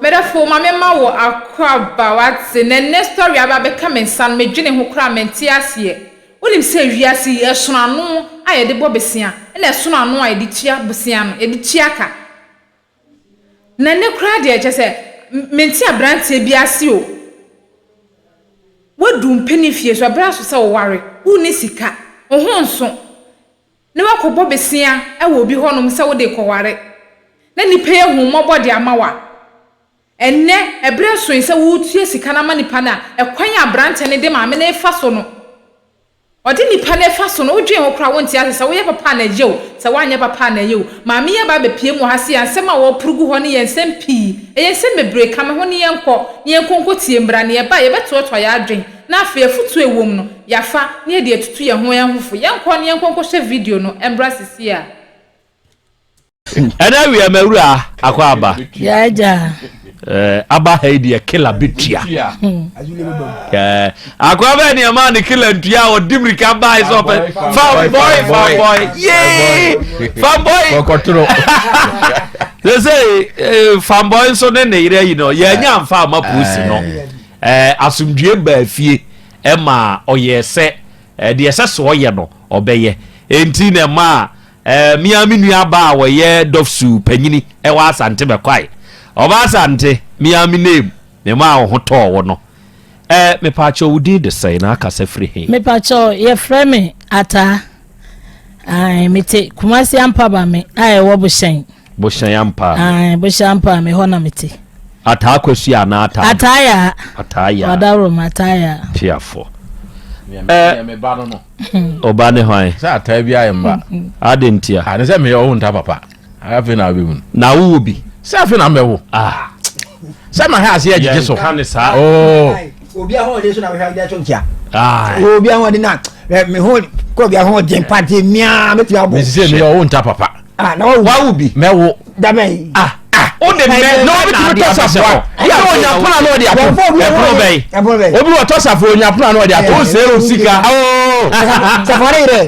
Medafo ma me ma wo akwaaba wate na ɛnɛ story aba abɛka me nsa no medwene ho koraa mente aseɛ wonim sɛ wiase yi ɛsono ano a yɛde bɔ besea ɛna ɛsono ano a yɛde tua bosea no yɛde tua ka na ɛnɛ koraa deɛ kyɛ sɛ mente abranteɛ bi ase o wadu mpanin fie so ɛberɛ aso sɛ woware wonni sika wo ho nso na woakɔbɔ bosea wɔ obi hɔnom sɛ wode rekɔware, na nnipa yi ahu wo mmɔbɔ de ama wo a, ɛnnɛ, ɛberɛ soe sɛ woretua sika no ama nipa no a, ɛkwan a aberanteɛ no de maame no refa so no, ɔde nipa no refa so no, wodwen ho koraa a wonte ase sɛ woyɛ papa a na ɛyɛ o, sɛ woanyɛ papa a na ɛyɛ o. Maame yi aba abɛpue mu wɔ ha sei a, nsɛm a wɔreporo gu hɔ no yɛ nsɛm pii, ɛyɛ nsɛm bebree, ka me ho ne yɛnkɔ, ne yɛnkɔ nkɔtie mmra, na yɛba a yɛbɛtoatoa yɛn adwene. Na afei afotu a ɛwom no, yɛafa na yɛde atutu yɛn ho yɛn ho fo. Yɛnkɔ na yɛnkɔ nkɔhwɛ video no mmra seesei ara. Ɛna awia mawura akɔ aba. Yɛagya. Eh, aba ha yi deɛ kila bɛtua. Eh, akɔ bɛ nea maa ne kila ntua a ɔdi mirika bae sɛ ɔpɛ fanboy fanboy yee fanboy. Kɔkɔtoro. Sɛ sɛ eh, fanboy nso ne ne yere ayi no yɛanya mfa ama polisi no. Asomdwoeɛ baa fie ma ɔyɛɛ sɛ deɛ ɛsɛ sɛ ɔyɛ no ɔbɛyɛ. Enti na ɛmaa me ara me nuabaa a ɔyɛ Dɔfsu panyini wɔ Asante bɛkwae. Ɔba Asante, me ara me name na ɛmaa wo ho tɔɔ wo no. Mepaakyɛw wo din de sɛn na akasa firi he? Mepakyɛw yɛfrɛ me Ataa. Ae, mete Kumasi Ampabame a ɛwɔ Bohyɛn. Bohyɛn ampa. Ae, Bohyɛn ampa me hɔ na mete. Ataa kwasu anaa ataa? Ataa yaa. Ataa yaa. Wadaworo ataa yaa. Tiafo. Ɛɛ me ba no no. Ɔba ne hwan? Sɛ ataa bi ayɛ mba. Ade ntia. Ade sɛ meyɛ ɔwo nta papa. Afei na abɛhu no. Na wowɔ bi. Sɛ afei na mbɛwo. Ah. Sɛ ma hɛ ase agyegye so. Yɛn ka ne saa. Oh. Obi ahoɔden so na bɛhwɛ ade ato nkyia. Ah. Obi ahoɔden na me ho kɔ obi ahoɔden pante mia mɛtumi abɔ. Mesi sɛ meyɛ ɔwo nta papa. Ah, na wawo. Wawo bi. Mɛwo. Dabɛn. Ah. Ah, o de mɛ na obi tumi tɔ safoa. Yà wɔ nya pono na ɔde ato. Ɛpono bɛyi. Ɛpono bɛyi. Obi wɔ tɔ safoa onya pono na ɔde ato. O sɛ o sika. Oo. Safoa ne yɛrɛ.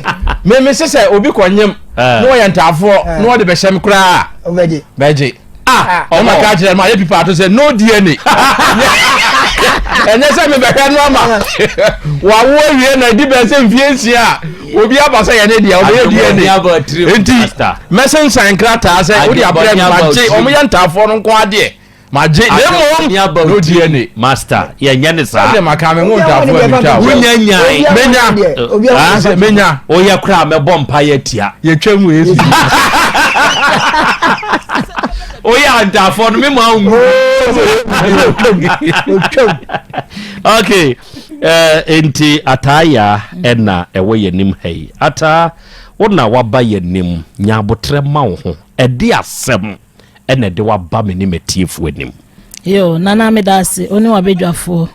Mɛ mi sisɛ obi kɔ nyɛm. Na ɔyɛ ntaafoɔ na ɔde bɛhyɛ mi koraa. Ɔbɛgye. Bɛgye. Ah, ɔma ka kyerɛ ma yɛ pipa ato sɛ no DNA. Ɛnyɛ sɛ mebɛhwɛ no ama wawo awie na ɛdi bɛn sɛ mfie nsia a obi aba sɛ yɛne deɛ ɔbɛyɛ DNA. Nti mɛsensan nkrataa sɛ wode abrɛ me magye ɔmo yɛ ntaafoɔ no nko adeɛ magye na mmom no DNA. Master yɛnyɛ ne saa. Ɛdeɛ maka me ho ntaafoɔ atwitwa. Wonya nyae. Menya. Menya. Woyɛ koraa mɛbɔ mpa yɛ tia. Yɛtwa mu Yesu. Woyɛ antaafoɔ no me ma wo Okay. Uh, nti ataa yaa ɛna ɛwɔ yɛn anim ha yi. Ataa wo na waba yɛn anim nya abotrɛ ma wo ho ɛde asɛm ɛna ɛde waba me ne m'atiefoɔ anim. Yo, Nana meda ase, wo ne w'abadwafoɔ.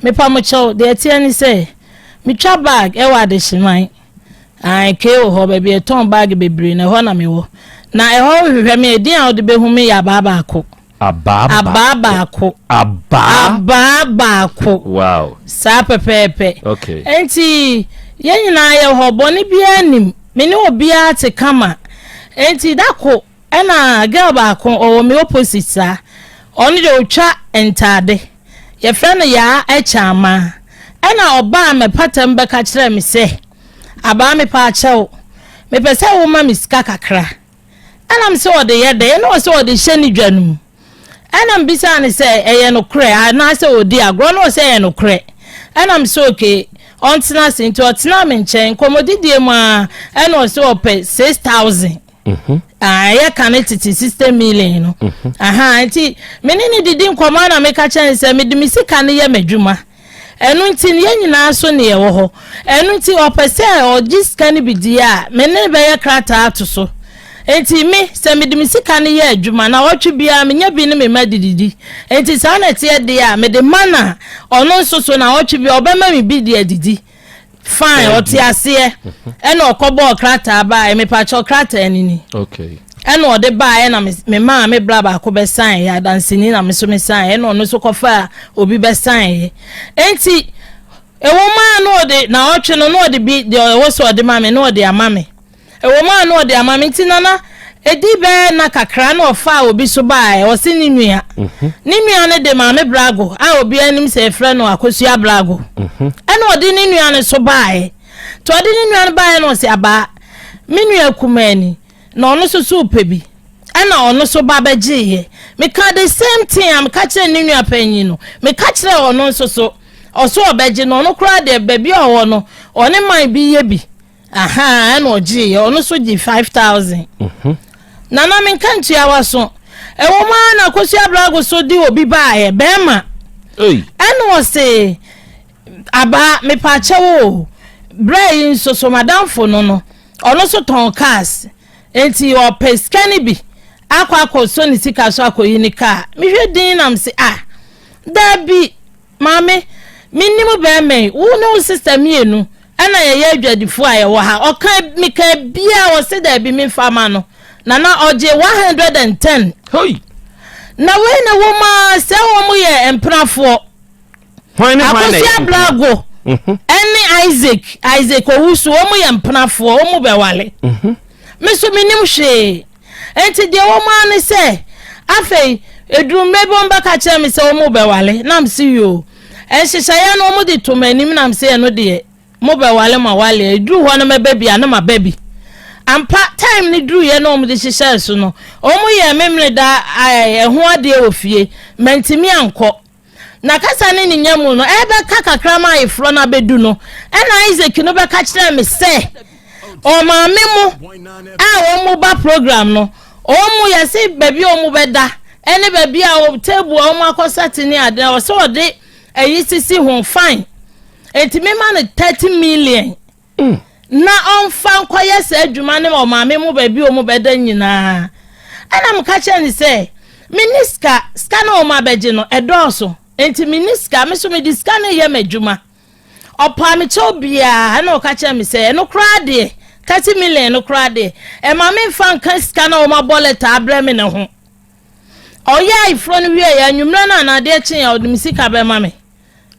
Mepa mo kyɛw, deɛ ɛteɛ ne sɛ, metwa bag ɛwɔ Adehyeman, ae, Kee wɔ hɔ, baabi a yɛtɔn bag bebree no, ɛhɔ na mewɔ. Na ɛhɔ wohwehwɛ me a, edin a wode bɛhu me yɛ Abaa Baako. Abaa Abaa Baako. Abaa. Abaa Baako. Wow. Saa pɛpɛɛpɛ. Okay. Enti, yɛn nyinaa yɛwɔ hɔ, bɔne biara nnim. Me ne obiara te kama. Enti da ko ɛna girl baako ɔwɔ me opposite saa. Ɔno deɛ ɔtwa ntaade. Yɛfrɛ no Yaa Akyaamaa. Ɛna ɔbaa me pata mu bɛka kyerɛɛ me sɛ, Abaa mepaakyɛw, mepɛ sɛ woma me sika kakra. Ɛna me sɛ ɔde yɛ dɛn? Ɛna ɔsɛ ɔde hyɛ ne dwa no mu. Ɛna mebisaa no sɛ ɛyɛ nokorɛ anaasɛ ɔredi agorɔ na ɔsɛ ɛyɛ nokorɛ. Ɛna me sɛ okay ɔntena ase nti ɔtenaa me nkyɛn nkɔmmɔdidie mu ara ɛna ɔsɛ ɔpɛ 6000 mhm. ah, ɛyɛ kane tete 60 million no mhm. aha nti me ne ne didi nkɔmmɔ na meka kyerɛ no sɛ mede me sika no yɛ m'adwuma Ɛno nti no, yɛn nyinaa so ne yɛwɔ hɔ. Ɛno nti, ɔpɛ sɛ ɔgye sika no bi di a, me ne no bɛyɛ krataa ato so. Enti me, sɛ mede me sika no yɛ adwuma, nnawɔtwe biara menya bi ne me mma de didi. Enti saa na ɛteɛ deɛ a, mede ma no a, ɔno nso so nnawɔtwe biara ɔbɛma me bi de adidi. Fine, ɔte aseɛ. Ɛna ɔkɔbɔɔ krataa baeɛ. Mepakyɛw, krataa no ni. Okay. Ɛna ɔde baeɛ na me maa me bra baako bɛsaeɛ, adanseni na me nso mesaeɛ, ɛna ɔno nso kɔfaa obi bɛsaeɛ. Enti, ɛwɔ mu a na ɔde naawɔtwe no na ɔde bi deɛ ɛwɔ sɛ ɔde ma me na ɔde ama me. Ɛwɔ mu a na ɔde ama me nti nana. Ɛdii bɛyɛ nna kakra na ɔfaa obi so baeɛ, ɔse ne nua. Ne nua no de Maame Brago a obiara nim sɛ yɛfrɛ no Akosua Brago. Ɛna ɔde ne nua no so baeɛ. Nti ɔde ne nua no baeɛ na ɔse abaa, me nua kumaa ni, na ɔno nso so repɛ bi. Ɛna ɔno nso ba bɛgyeeɛ. Mekaa the same thing a meka kyerɛɛ ne nua panyin no, meka kyerɛɛ ɔno nso so. Ɔse ɔbɛgye na ɔno koraa deɛ baabi a ɔwɔ no, ɔne man bi yɛ bi. Ahaa ɛna ɔgyeeɛ ɔno nso gye 5000. Mhm. Nana menka ntua waso. Ɛwɔ mu ara na Akosua Abrago so de obi baeɛ bɛrima. Ɛna ɔse abaa mepaakyɛw o berɛ yi nso so madamfo no no ɔno nso tɔn cars nti ɔpɛ sika no bi akɔ akɔsɔ ne sika so akɔyi ne kaa. Mehwɛ din na mese ah daabi Maame, mennim bɛɛma yi, wo ne wo sista mienu ɛna yɛyɛ adwadifoɔ a yɛwɔ ha. Ɔka, meka biaa ɔse daabi memfa ma no. Nana ɔgyee 110. Hoi! Na wei na ɛwɔ mu ara sɛ wɔn yɛ mpenafoɔ. Hwan ne hwan na Akosua ɛyɛ mpena? Abrago ɛne Isaac, Isaac Owusu, wɔn yɛ mpenafoɔ, wɔn bɛwale. Me nso mennim hwee. Enti deɛ ɛwɔ mu ara ne sɛ, afei ɛduru mmerɛ bi wɔbɛka kyerɛ me sɛ wɔrebɛwale, na mese yoo. Nhyehyɛeɛ no wɔde to m'anim na mese ɛno deɛ mobɛwale mawale, ɛduru hɔ no mɛba bi a na maba bi. Ampa, time no duruiɛ na wɔde hyehyɛɛ so no, wɔyɛɛ Memeneda ɛho adeɛ wɔ fie, mantumi ankɔ. Na kasa ne ne nya mu no, ɛrebɛka kakra ma ayeforɔ no abɛdu no, ɛna Isaac no bɛka kyerɛɛ me sɛ, ɔmaame mo a wɔn mo ba program no, wɔn mo yɛse baabi a wɔn mo bɛda, ɛne baabi a table a wɔn akɔsɛte ne ade, ɔsɛ ɔde ɛyi sisi ho fine. Enti mema no 30 million. na ɔmfa nkɔyɛ saa adwuma no wɔ maame mu baabi a wɔbɛda nyinaa. Ɛna meka kyerɛ no sɛ, menni sika, sika no a wɔabɛgye no, ɛdɔɔso, enti menni sika, me nso mede sika no reyɛ m'adwuma. Ɔpaa me kyɛw biara, ɛna ɔka kyerɛ me sɛ, ɛno koraa deɛ, 30 million no koraa deɛ, ɛma memfa nka sika no a wɔabɔ lɛta abrɛ me no ho. Ɔyɛɛ ayeforɔ no wieeɛ, anwummerɛ no anaa adeɛ kyeeɛ a, ɔde me sika bɛma me.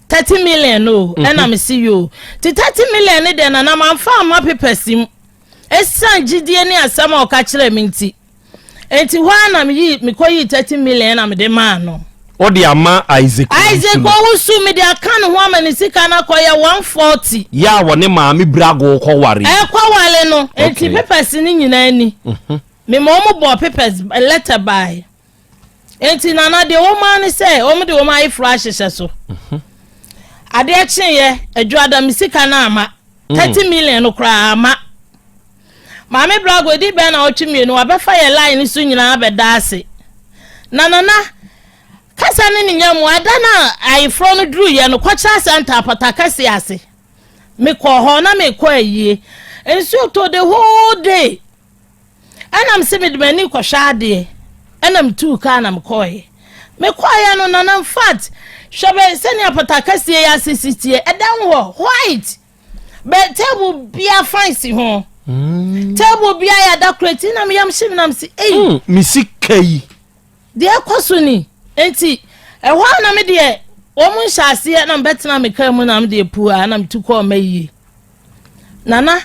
30 million no mhm. ɛna me se yoo ti 30 million ne deɛ nana manfa amma papers mu ɛsiane gyidie ne asɛm a ɔka kyerɛ me nti nti hɔ a na meyi mekɔ yi 30 million na mede maa no wode ama Isaac Isaac Owusu mede aka ne ho ama ne sika no akɔyɛ 140 yɛ a wɔne maame Brago kɔware ɛkɔware no nti papers no nyinaa ni mhm. mema wɔn bɔɔ papers letter bae Enti Nana, deɛ wɔn ara ne sɛ wɔn de wɔn ayeforɔ ahyehyɛ so. Mhm. Adeɛ kyeeɛ, adwuada me sika no ama. 30 mm. million no koraa ama. Maame Brago, edi bɛn na ɔtwe mmienu, wabɛfa yɛ line no so nyinaa bɛda ase. Na Nana, kasa ne ne nya mu, ada no a ayeforɔ no duruiɛ no, kɔkyerɛ asɛnta apata kɛseɛ ase. Mekɔɔ hɔ na mekɔ ayie. Nsuo tɔ the whole day. Ɛna mese mede m'ani kɔhwɛ adeɛ ɛna metuu kaa na mekɔɔeɛ. Mekɔɔeɛ no nana infact hwɛ bɛ sɛnea pata kɛseɛ yi ase si teɛ ɛdan hɔ white bɛ table bia fine si ho mm. table bia yɛ adakora ti na meyam hye me na mese ei mm, me sika yi deɛ ɛkɔ so ni nti ɛhɔ a na me deɛ wɔn nhyɛ aseɛ na mebɛtena me kaa mu na me deɛ pua na metu kɔɔ mayie Nana,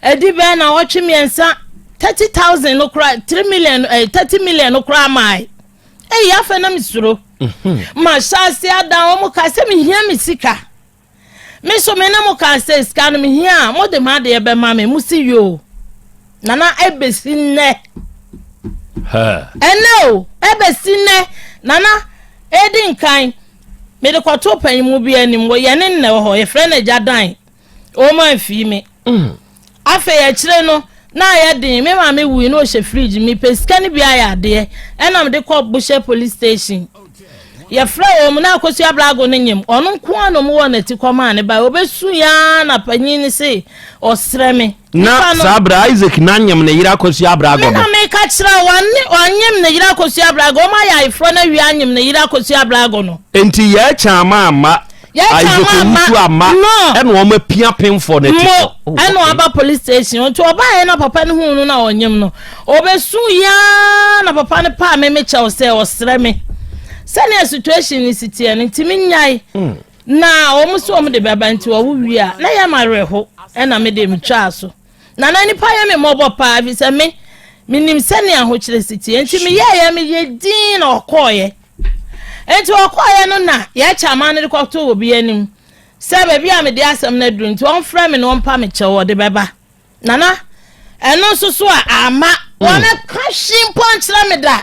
ɛdi bɛn na ɔtwe mmiɛnsa 30,000 no koraa 3 million eh, 30 million no koraa maae. Eyi afei na mesuro. Mhm. Ma hyɛ ase ada wɔn ka sɛ mehia me sika. Me nso me ne mo ka sɛ sika no mehia a mode m'adeɛ bɛma me mo si yoo. Nana ɛbɛsi nnɛ. Ɛnɛ o ɛbɛsi nnɛ Nana ɛdi nkan. Mede kɔtoo panyinmu bi anim, wɔ yɛne no na ɛwɔ hɔ, yɛfrɛ no Agya Dan. Ɔma mfii me. Mm. Afei akyire no, na ayɛ den, me maame wui na ɔhyɛ fridge, mepɛ sika no bi ayɛ adeɛ, ɛna mede kɔ Bohyɛ police station. Yɛfrɛ wɔn na Akosua Abrago no nyem, ɔno nko ara na wɔwɔ n'ati kɔmaa ne ba. Ɔbɛsu ya na panyin no se ɔsrɛ me. Na saa berɛ Isaac na nyem ne yere Akosua Abragɔ no. Me na meka kyerɛ wo, wanyem ne yere Akosua Abragɔ, wɔn ayɛ ayeforɔ no awie anyem ne yere Akosua Abragɔ no. Enti yɛkyɛn ama amma, Isaac owusu amma, ɛna wɔn apia pemfoɔ no ati kɔ. Mo, ɛna waba police station, nti ɔbaeɛ na papa no huu no na ɔnyem no, ɔbɛsu yaa na papa no paa me me kyɛw sɛ ɔsrɛ me sɛnea situation no si teɛ no nti menyae. Mm. Na wɔn se wɔn de bɛba nti wɔwo wie a na yɛ ma werɛho ɛna me deɛ metwaa so na na nipa yɛ me mmɔbɔ paa fi sɛ me Menim sɛnea ahokyerɛ si teɛ. Nti meyɛeɛ, meyɛ dinn na ɔkɔeɛ. Nti ɔkɔeɛ no na yɛkyɛ aman no de kɔtoo obi anim sɛ baabi a mede asɛm no aduru nti ɔmfrɛ me na ɔmpa me kyɛw, ɔde bɛba. Nana, ɛno nso so a amma wɔammɛka hwee mpo ankyerɛ me da.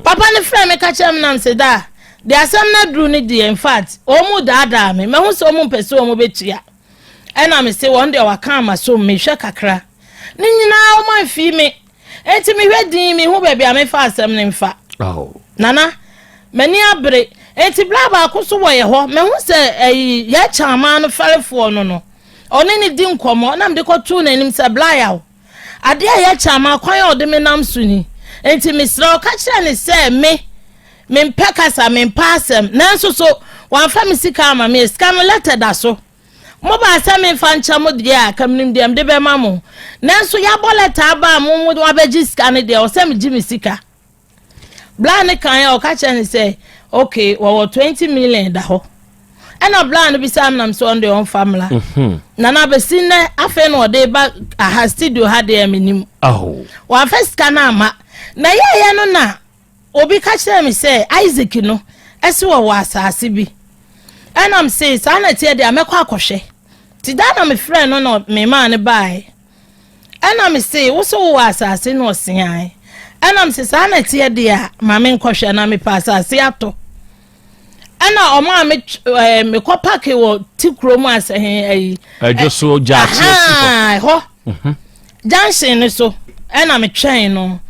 Papa no frɛ me ka kyerɛ me nam se da, deɛ asɛm no aduru no deɛ in fact, wɔn mu daadaa me. Mahu sɛ wɔn mpɛ sɛ wɔn bɛtua. Ɛna me se wɔn deɛ wɔaka ama so mehwɛ kakra. Ne nyinaa wɔn amfii me. Enti mehwɛ din mehu baabi a mefa asɛm no mfa. Nana, m'ani abere. Enti bra baako so wɔ yɛ hɔ. Mahu sɛ ɛyi yɛ kyaman no fɛrefoɔ no no. Ɔne no di nkɔmmɔ na mede kɔtoo n'anim sɛ, Bla Yaw, adeɛ a ɛyɛ kyɛ ama kwan a ɔde me nam so ni. Enti mesrɛ wo, ka kyerɛ no sɛ me, mempɛ kasa, mempɛ asɛm. Nanso so wamfa me sika amma me? Sika no, lɛtɛ da so. Mobaa sɛ memfa nkyɛ mo deɛ a, ka menim deɛ mede bɛma mo. Nanso yɛabɔ lɛtɛ aba a mo moabɛgye sika no deɛ, ɛwɔ sɛ megye me sika. Bra no kae a ɔka kyerɛ no sɛ okay wɔwɔ 20 million da hɔ ɛna bra no bisa nam sɛ ɔno deɛ ɔmfa mmra mhm. na na bɛsi nnɛ afei na ɔde ba aha studio ha deɛ menim wamfa sika no amma na yɛyɛ no na obi ka kyerɛ me sɛ Isaac no ɛse wɔwɔ asase bi ɛnam se saa na ɛteɛ deɛ mɛkɔ akɔhwɛ nti da na mefrɛ no na memaa no baeɛ Ɛna me se, wo se wowɔ asase? Na ɔse ae. Ɛna me se, saa na ɛteɛ deɛ a, ma me nkɔhwɛ na mepɛ asase atɔ. Ɛna ɔmaa me ɛɛ mekɔ pake wɔ ti kuro mu asɛ he ayi. Ɛdwo so gyaakye asi hɔ. Ɛhɔ. Mhm. Junction no so ɛna metwɛn no.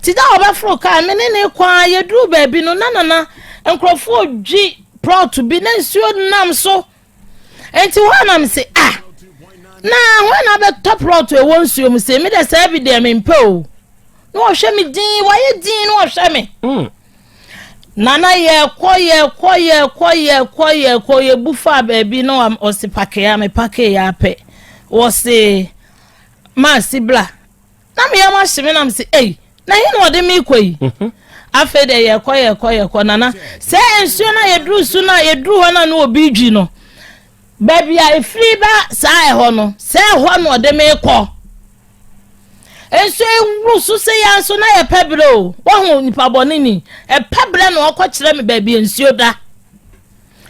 Ti da ɔbɛforo kaa me ne ne kɔ a yɛduru baabi no na nana nkurɔfoɔ dwi plɔt bi na nsuo nam so. Enti hɔ na mese ah na hɔ na bɛtɔ plɔt ɛwɔ nsuo mu se me deɛ saa bi deɛ mempɛ o na ɔhwɛ me din wayɛ din na ɔhwɛ me mm. nana yɛkɔ yɛkɔ yɛkɔ yɛkɔ yɛkɔ yɛbu faa baabi na ɔse pakee a me pakee yɛ apɛ wɔse maa si bla Na me yam ahye me na mese ei na he na ɔde me kɔ yi mhm. afei deɛ yɛkɔ yɛkɔ yɛkɔ nana sɛ nsuo no a yɛduru su no a yɛduru hɔ no a na obi dwi no baabi a ɛfiri ba saa ɛhɔ no sɛ ɛhɔ na ɔde me kɔ nsuo ewuru so sɛ yɛn nso na yɛpɛ berɛ o wahu nipa bɔne ni ɛpɛ berɛ na ɔkɔ kyerɛ me baabi nsuo da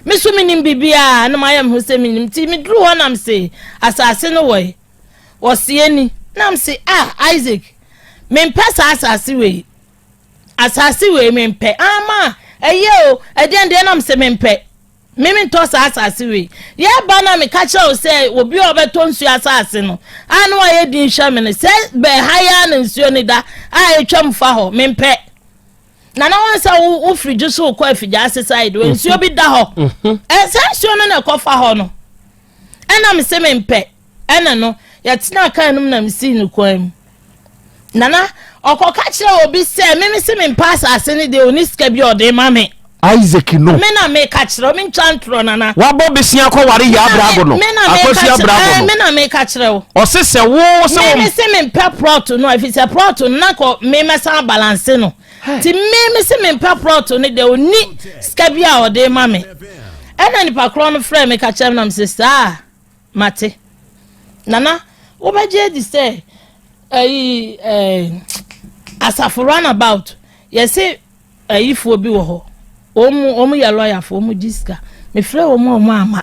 me so menim biribiara na mayɛ me ho sɛ menim nti meduru hɔ nam se asase no wɔ yi Ɔseɛ ni. Na mese, ah, Isaac, mempɛ saa asase wei. Asase wei mempɛ. Ama, ɛyɛ o, ɛdeɛn deɛ na mese mempɛ. Me mentɔ saa asase wei. Yɛba na meka kyerɛ wo sɛ obi a ɔbɛtɔ nsuo asase no, a na wayɛ din hwɛ me no, sɛ bɛɛ ha yi ara na nsuo no da a ɛtwam fa hɔ, mempɛ. Na na wɔn sɛ wo wofiri dwo so kɔ afigya ase side, nsuo bi da hɔ. Mhm. Ɛ saa nsuo no na ɛkɔfa hɔ no. Ɛna mese mempɛ. Ɛna no, yɛtenaa kaa no mu na mesii no kwan mu. Nana, ɔkɔka kyerɛɛ obi sɛ, me mese mempɛ asase no deɛ, ɔni sika bi a ɔde ma me. Isaac no. Me na meka kyerɛ wo, mentwa ntorɔ, Nana. Wabɔ besia kɔware Yaa Abrago no, Akwasu Abrago no. Me na meka kyerɛ wo. Ɔse sɛ wo se wo. Me mese mempɛ prɔto no, ɛfiri sɛ prɔto no na kɔ me mɛsan abalanse no. Nti me mese mempɛ prɔto no deɛ, ɔni sika bi a ɔde ma me. Ɛna nipa korɔ no frɛɛ me ka kyerɛ me na mese saa. Mate. Nana, wobɛgye adi sɛ ayi ɛɛ asafo runabout yɛse ayifoɔ bi wɔ hɔ. Wɔn wɔn yɛ lɔyafoɔ, wɔn gye sika. Mefrɛ wɔn a wɔn ama.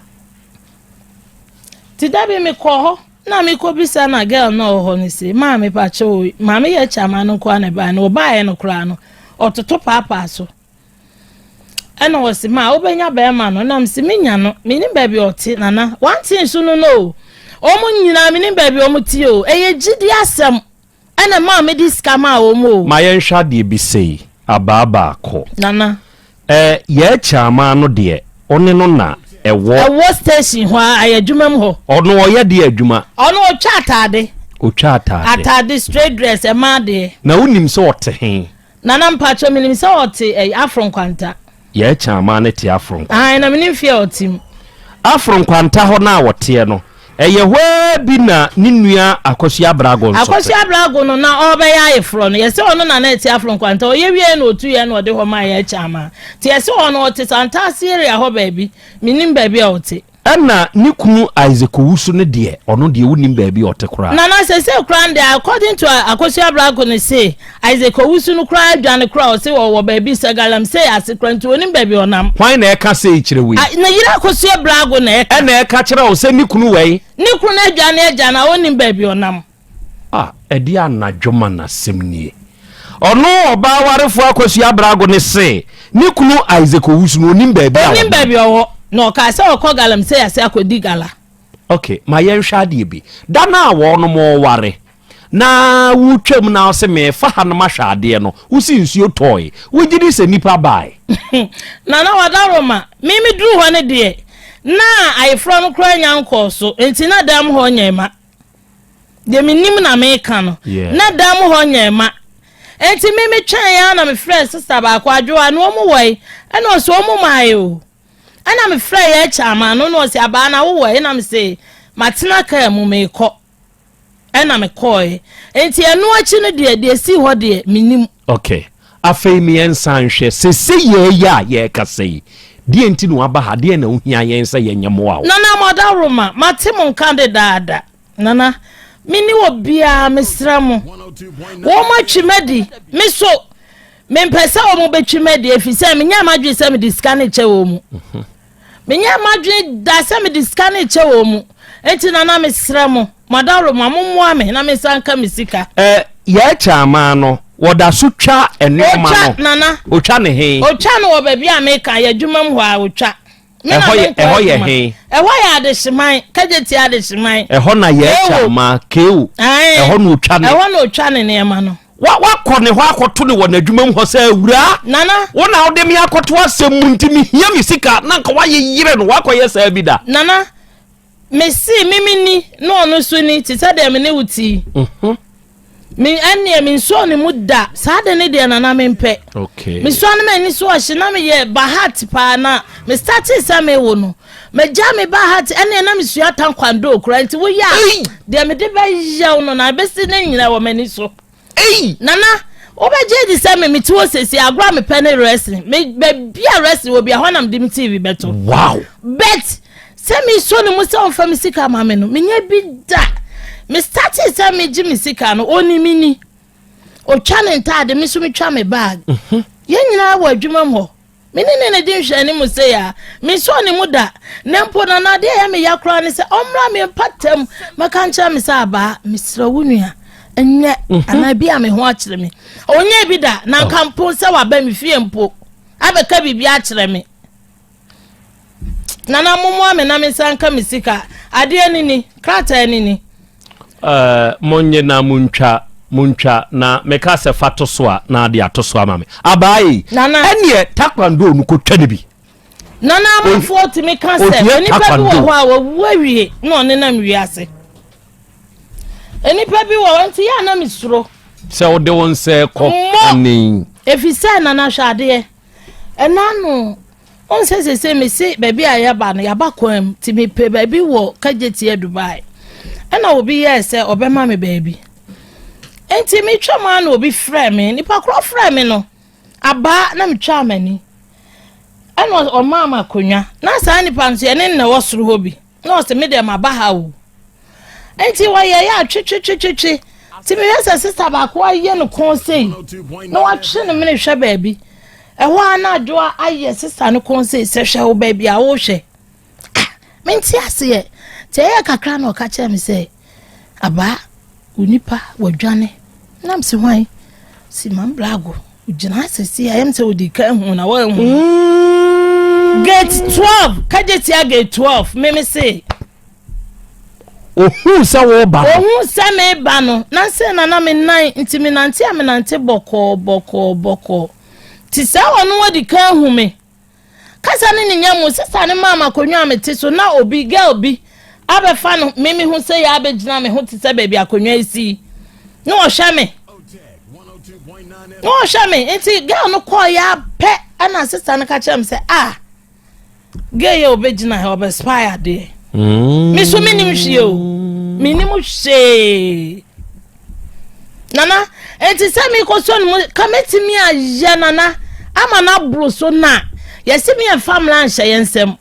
Ti da bi mekɔ hɔ na mekɔ bisa na girl na ɔwɔ hɔ no se maame pakyɛ o maame yɛ kyama no nkoa na ɛbaeɛ no ɔbaeɛ no koraa no ɔtoto paapaa so. Ɛna ɔse ma wobɛnya bɛrima no na mese menya no menim baabi ɔte nana wante nso no no o wɔn nyinaa menim baabi wɔn te o ɛyɛ gyidi asɛm ɛna maa mede sika maa wɔn o. Ma yɛnhwɛ adeɛ bi sei, abaa baako. Nana. Ɛ, yɛɛ kyamaa no deɛ, ɔne no na ɛwɔ. Ɛwɔ station hɔ a, ayɛ adwuma mu hɔ. Ɔno ɔyɛ deɛ adwuma? Ɔno ɔtwa ataade. Ɔtwa ataade. Ataade, straight dress, ɛmaa deɛ. Na wonim sɛ ɔte he? Nana mpakyɛw menim sɛ ɔte ɛyi afro nkwanta. Yɛɛ kyamaa no te afro nkwanta. Ae na menim fie a ɔte mu. Afro nkwanta hɔ no a ɔteɛ no, ɛyɛ hɔ ara bi na ne nua Akosua Abrago nso te. Akosua Abrago no na ɔrebɛyɛ ayeforɔ no, yɛse ɔno na na ɛte afro nkwanta, ɔyɛ wieɛ na ɔtuiɛ na ɔde hɔ maa yɛɛ kyamaa. Nti yɛse ɔno ɔte Santase area hɔ baabi, menim baabi a ɔte. Ɛna ne kunu Isaac Owusu no deɛ, ɔno deɛ wonim baabi a ɔte koraa. Nana sese koraa no deɛ according to Akosua Abrako no se Isaac Owusu no koraa adwane koraa ɔse ɔwɔ baabi sɛ galamsey ase koraa nti onim baabi ɔnam. Hwan na ɛka sei kyerɛ wo yi? Ne yere Akosua Abrako na ɛka. Ɛna ɛka kyerɛ wo sɛ ne kunu wɛi? Ne kunu no adwane agya no a ɔnnim baabi ɔnam. Ah, ɛdeɛ anadwo ma n'asɛm nie. Ɔno ɔbaa warefoɔ Akosua Abrago no se ne kunu Isaac Owusu no ɔnim baabi a Ɔnim baabi ɔwɔ. Na ɔkaa sɛ ɔkɔ galamsey ase akɔdi gala. Ok, ma yɛnhwɛ adeɛ bi. Da no a wɔnom reware na wotwam na wose merefa ha no mahwɛ adeɛ no, wose nsuo tɔɔe. Wogye di sɛ nnipa bae? Nana Wadaroma, me meduru hɔ no deɛ, na ayeforɔ no koraa nnya nkɔɔ so, enti na dan mu hɔ nyɛ ma. Deɛ menim na meka no. Na dan mu hɔ nyɛ ma. Enti me metwɛn ara na mefrɛɛ sista baako, Adwoa, na wɔn wɔ he? Ɛna ɔse wɔn maae o. Ɛna mefrɛɛ yɛ kyaaman no na ɔse abaa na wowɔ he? Na mese matena kaa mu meekɔ. Ɛna mekɔɔe. Enti ɛno akyi no deɛ, deɛ esii hɔ deɛ mennim. Ok, afei me yɛnsan nhwɛ, sese yɛɛ yi a yɛrekasa yi, deɛn nti na waba ha, deɛn na wohia yɛn sɛ yɛnyɛ mmoa wo? Nana Mɔdawroma, mate mo nka dedaada. Nana, menni obiara, mesrɛ mo. Wɔn atwi m'adi, me so mempɛ sɛ wɔn bɛtwi m'adi, ɛfiri sɛ menyɛɛ m'adwene sɛ mede sika no rekyɛ wɔn mu. Menyɛɛ m'adwene da sɛ mede sika no rekyɛ wɔn mu. Enti Nana, mesrɛ mo, mo adaworoma, mommoa me na mensan nka me sika. Ɛ, yɛɛ kyaamaa no, wɔda so twa nnoɔma no. Otwa, Nana. Otwa ne he? Otwa no wɔ baabi a meka, yɛ adwuma mu hɔ a, otwa. Me na Ɛhɔ yɛ, menkɔ ɛhɔ yɛ adwuma. he? Ɛhɔ yɛ Adehyeman, Kagyetia Adehyeman. Ɛhɔ na yɛɛ Kewo. kyaamaa, Kewo. Ae. Ɛhɔ na otwa ne. Ɛhɔ na otwa ne nneɛma no. Wa, wakɔ ne hɔ akɔto no wɔ n'adwuma mu hɔ sɛ, Awuraa, Nana. wo na wode me akɔto asɛm mu nti mehia me sika, na anka woayeyere no, woakɔyɛ saa bi da? Nana, mese me menni na ɔno nso ni, te sɛ deɛ me ne wo te yi. Mhm. Me ɛnneɛ mensuo ne mu da, saa de ne deɛ Nana mempɛ. Okay. Mesua no m'ani so ɔhye na meyɛ bahat paa na me startee sɛ mewo no. Magya me ba ha te ɛnneɛ na mesua taekwondo koraa nti woyɛ a deɛ mede bɛyɛ wo no na ɛbɛsi ne nyina wɔ m'ani so. Nana wobɛgye adi sɛ me mete hɔ sɛsi agorɔ a mepɛ ne wrestling me baabi a wrestling wɔ bia hɔ na mede me TV bɛto. Wow. But sɛ mesɔ ne mu sɛ ɔmfa me sika ma me no menyɛ bi da. Me startee sɛ megye me sika no ɔni me ni. Ɔtwa ne ntaade me nso metwa me bag. Mhm. Yɛn nyinaa wɔ adwuma mu hɔ. Me ne no na di nhwɛanim sei a, mensɔɔ ne mu da. Na mpo na na adeɛ a ɛyɛ me ya koraa ne sɛ ɔmmra me mpata mu mɛka nkyerɛ me sɛ abaa, mesrɛ wo nua, nyɛ mhm. anaa bi a me ho akyerɛ me. Ɔnyɛ bi da, na nka mpo sɛ waba me fie mpo abɛka biribi akyerɛ me. Nana mommoa me na me nsa nka me sika. Adeɛ no ni, krataa no ni. Eh, monnye na montwa, montwa na meka sɛ fa to so a na ade ato so ama me. Abaa yi, Nana. ɛneɛ taekwondo no kɔtwa no bi. Nana amanfoɔ tumi ka sɛ ohia onipa bi wɔ taekwondo. hɔ a wawu awie na ɔnenam wiase. Nnipa bi wɔ hɔ nti yɛ a na mesuro. Sɛ wode wo nsa kɔ Mmɔ. ane. Ɛfiri sɛ Nana hwɛ adeɛ. Ɛna no, wohu sɛ seesei mese baabi a yɛba no, yɛaba kwan mu, nti mepɛ baabi wɔ Kagyetia Dubai. Ɛna obi yɛɛ sɛ ɔbɛma me baabi. Nti metwa mu a na obi frɛ me, nipa korɔ frɛ me no, abaa na metwaa m'ani. Ɛna ɔmaa me akonnwa. Na saa nipa nso yɛne no na ɛwɔ soro hɔ bi. Na ɔse me deɛ maba ha o. Nti wɔyɛ yɛ a twetwetwetwe. Nti mehwɛ sɛ sista baako ayɛ no kɔn sei na watwe ne mene hwɛ baabi. Ɛhɔ ara na adwoa ayɛ sista no kɔn sei sɛ hwɛ wo baabi a wohwɛ. Ah, mente aseɛ. Nti ɛyɛ kakra na ɔka kyerɛ me sɛ abaa wo nipa wadwane. Na mese hwan? Si mambrago. Ogyina ha sɛsi a ɛyɛ sɛ odi kan hu na wɔanhu. Mm. Gate 12 kagye tia gate 12 meme se. Ohuu sɛ wɔreba no. Ohuu sɛ meba no na sɛ na na me nan nti menante a menante bɔkɔɔ bɔkɔɔ bɔkɔɔ. Ti sɛ ɔno adi kan hu me. Kasa ne ne nya mu, sista no maa me akonnwa a mete so na obi, girl bi, abɛfa no me me ho sɛ yɛ abɛgyina me ho te sɛ baabi akonnwa yi si yi. Na ɔhwɛ me. Na ɔhwɛ me. Nti girl no kɔɔ yɛ apɛ ɛna sista no ka kyerɛ me sɛ ah, girl yɛ ɔbɛgyina ha ɔbɛ spy adeɛ. Mm. Me so menim hwee o. Menim hwee. Nana, enti sɛ mekɔsɔ no mu ka mɛtumi ayɛ nana ama no aboro so na yɛse me yɛmfa mmara nhyɛ yɛn nsam.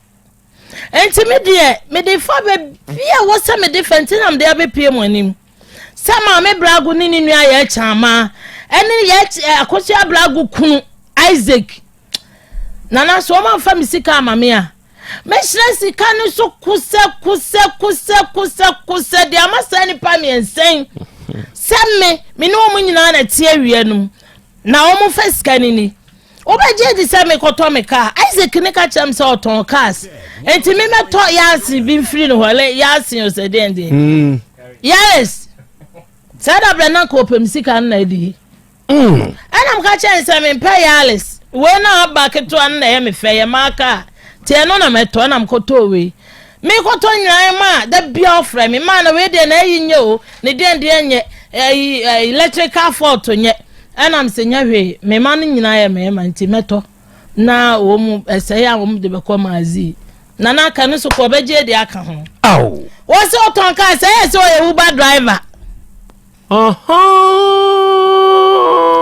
Enti me deɛ, mede fa baabi a ɛwɔ sɛ mede fa nti na mede abɛpue mo anim. Sɛ Maame Brago ne ne nua Yaa Kyamaa ne Yaa Akosua Brago kunu Isaac Nana sɛ wɔn amfa me sika ama me a, mɛhyira sika no so kosɛ kosɛ kosɛ kosɛ kosɛ de ama saa nipa mmiɛnsa yi sɛ me me ne wɔn nyinaa na ɛte awia no mu na wɔn fa sika no ni. Wobɛgye adi sɛ mekɔtɔ me kaa? Isaac ne ka kyerɛ me sɛ ɔtɔn cars. Enti me mɛtɔ Yasin bi mfiri ne hɔ. Lɛ Yasin o sɛ deɛn deɛ. Yaris. Saa da berɛ na nka ɔpɛ me sika no na adi. Ɛna meka kyerɛ no sɛ mempɛ Yaris. Wei na aba ketewa no na ɛyɛ me fɛ, yɛ maa kaa. Nti ɛno na mɛtɔ, ɛna mekɔtɔɔ wei. Mekɔtɔ nyinaa ma da bia ɔfrɛ me maa na wei deɛ na ayi nyɛ o, ne deɛn deɛ nyɛ, ɛyi electrical fault nyɛ. Ɛna mese nyɛ hwee, me mma no nyinaa yɛ mmarima nti mɛtɔ na wɔn mu ɛsɛe a wɔn de bɛkɔ maazi. Na na aka no so kɔ ɔbɛgye adi aka ho. Wɔsɛ ɔtɔn kaa sɛ ɛyɛ sɛ ɔyɛ Uber driver.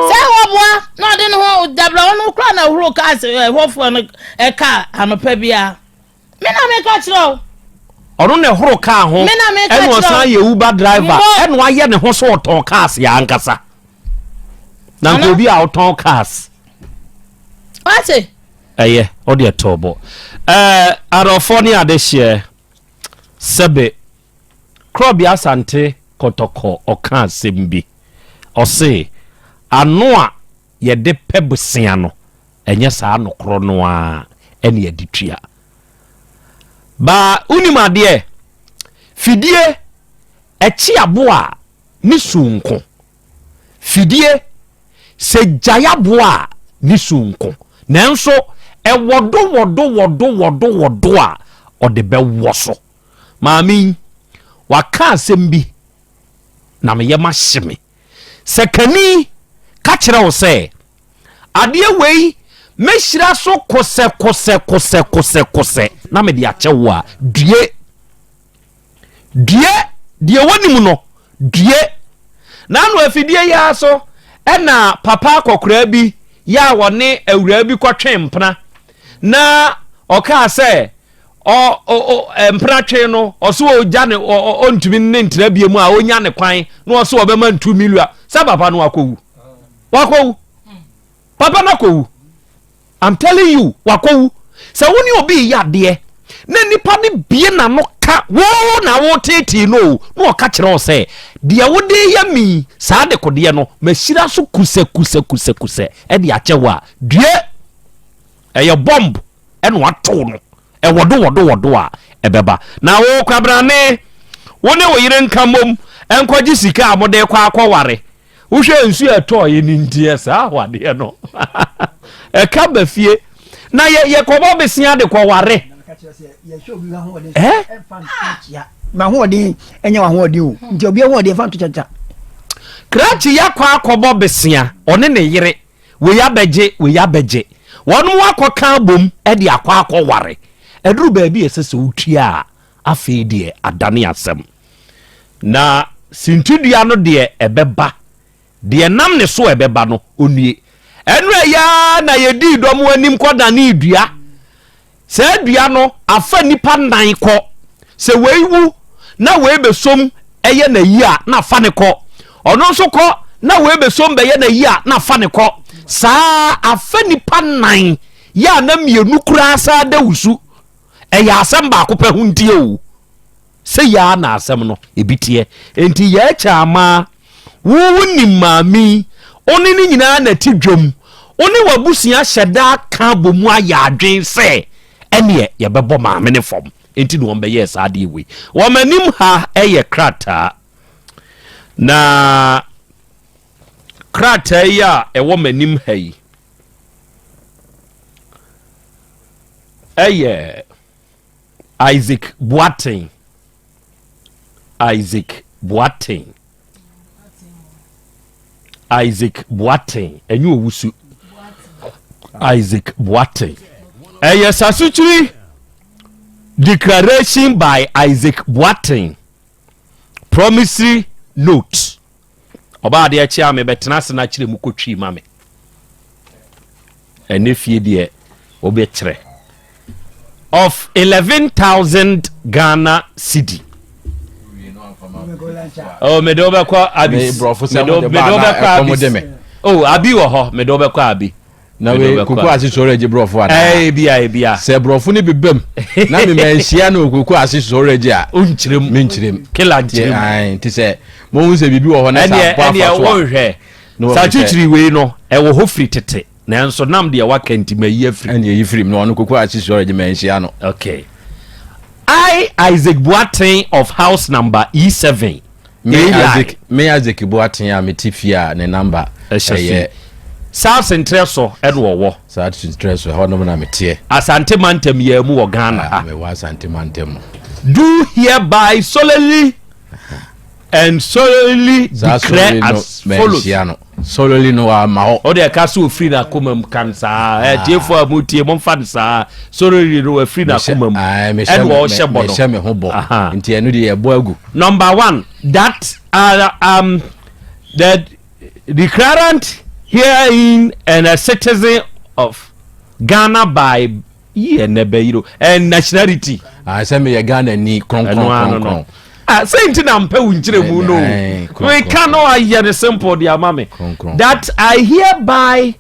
Sɛ wɔboa na ɔde ne ho dabra ɔno kora na ɔhoro kaa sɛ ɛhɔfoɔ no ɛka anɔpa biara. Me na meka kyerɛ wo. Ɔno na ɛhoro kaa ho. Me na meka kyerɛ wo. Ɛna ɔsan yɛ Uber driver. Ɛna wayɛ ne ho sɛ ɔtɔn cars yɛ ankasa. Na nka obi a ɔtɔn cars. Wate. Ɛyɛ ɔde ɛtɔ bɔ. Ɛɛ adɔfoɔ ne adehyeɛ sɛbe Korɔbea Asante Kɔtɔkɔ ɔka asɛm bi. Ɔse ano a yɛde pɛ bosea no, ɛnyɛ saa nokorɔ no ara ɛne yɛde tua. Baa wonim adeɛ, fidie ɛkye aboa a ne su nko. Fidie sɛ gyae aboa a ne su nko. Nanso ɛwɔdo wɔdo wɔdo wɔdo wɔdo a ɔde bɛwɔ so. Maame yi, waka asɛm bi na me yam ahye me. Sɛ kani ka kyerɛ wo sɛ, Adeɛ wei mɛhyira so kosɛkosɛkosɛkosɛkosɛ na mede akyɛ wo a, due. Due, deɛ wɔnim no, due. Na ano afidie yi ara so ɛna papa akɔkoraa bi yɛ a wɔne awuraa bi kɔtwe mpena na ɔkaa sɛ ɔ ɔ ɔ mpratwe no ɔso ɔgya ne ɔ ɔntumi ne ntena bie mu a ɔnya ne kwan na ɔso ɔbɛma ntu milua sɛ papa no wakɔwu wakɔwu papa no akɔwu I'm telling you wakɔwu sɛ wo ne obi yɛ adeɛ na nipa no bie n'ano ka wo na woteetee no o na ɔka kyerɛ wo sɛ deɛ wode yɛ mi saa dekodeɛ no mahyira so kusɛ kusɛ kusɛ kusɛ ɛde akyɛ wo a due ɛyɛ bomb ɛna watow no ɛwɔdo wɔdo wɔdo a ɛbɛba na wo kwabrane wo ne wo yere nka mmom ɛnkɔgye sika a mode kɔ akɔware wohwɛ nsu a ɛtɔɔ yɛ ne nti ɛ saa awadeɛ no ɛka ba fie na yɛ yɛkɔbɔ besia de kɔware ɛ mahoɔden ɛnyɛ wahoɔden o nti obi ahoɔden fa nto kyakya krakye yɛakɔ akɔbɔ besia ɔne ne yere Wei abɛgye, wei abɛgye. Wɔnom akɔka abom de akɔ akɔware. Ɛduru baabi a ɛsɛ sɛ wotua a, afei deɛ adane asɛm. Na sintidua no deɛ ɛbɛba, deɛ ɛnam ne so a ɛbɛba no, ɔnnue. Ɛno ɛyɛ ara na yɛdii dɔm anim kɔdanee dua. Saa dua no afa nnipa nan kɔ. Sɛ wei wu na wei bɛsom yɛ n'ayi a, na afa ne kɔ. Ɔno nso kɔ na wei bɛsom bɛyɛ n'ayi a, na afa ne kɔ. Saa afa nnipa nan yɛ a na mmienu koraa saa da wusu. Ɛyɛ asɛm baako pɛ ho ntie o. Sei ara na asɛm no ebi teɛ. Enti yɛɛkyɛ ama wo wonim maame yi, wo ne no nyinaa na ɛte dwam. Wo ne w'abusua hyɛ da ka bɔ mu ayɛ adwen sɛ ɛneɛ yɛbɛbɔ maame no fam. Enti na wɔn bɛyɛɛ saa adeɛ wei. Wɔn anim ha yɛ krataa. Na krataa yi a ɛwɔ m'anim ha yi ɛyɛ Isaac Boateng Isaac Boateng Isaac Boateng ɛnyɛ owusu Isaac Boateng ɛyɛ statutory declaration by Isaac Boateng promissory note Ɔbaa adeɛ kye a mebɛtena ase na akyerɛ mu kɔtwii ma me. Ɛnɛ fie deɛ wobɛkyerɛ. Of 11,000 Ghana cedi. Oh, mede wobɛkɔ Abis. Mede wobɛkɔ Abis. Oh, Abi wɔ hɔ. Mede wobɛkɔ Abi. Na wei koko ase sɔrɔ agye borɔfo anaa? Ɛɛ ebia ebia. Sɛ borɔfo no bi bam na me manhyia no wɔ koko ase sɔrɔ agye a. Wonkyerɛ mu. Menkyerɛ mu. Kela nkyerɛ mu. Nti sɛ mohu sɛ biribi wɔ hɔ na sɛ abɔ afa so a. Ɛneɛ wonhwɛ. Saa kyikyiri wei no ɛwɔ hɔ firi tete nanso nam deɛ waka nti mayi afiri. Ɛne ɛyi firi mu na ɔno koko ase sɔrɔ agye manhyia no. Okay. I Isaac Boateng of house number E7. Me Isaac, me Isaac Boateng a mete fie a ne number ɛyɛ. South Ntrɛ so ɛna ɔwɔ. South Ntrɛ so ɛhɔ nom na meteɛ. Asante mantam yɛ mu wɔ Ghana ha. Mewɔ Asante mantam mu. Do hereby solemnly and solemnly declare as follows. Solemnly no ama hɔ. O deɛ ka so ofiri n'akoma mu kan saa. Ɛ tiefo a mo tie mo nfa no saa. Solemnly no afiri n'akoma mu. Ɛna ɔhyɛ bɔ no. Mehyɛ me ho bɔ. Nti ɛno deɛ yɛbɔ agu. Number one, that uh, the declarant herein and a citizen of Ghana by Yi ɛnɛ bɛyere o. And nationality. Ah, sɛ meyɛ Ghana ni kronkron kronkron. Ah, sɛ nti na mpɛ wo nkyerɛmu no. Meka no ayɛ no simple de ama me. That I hereby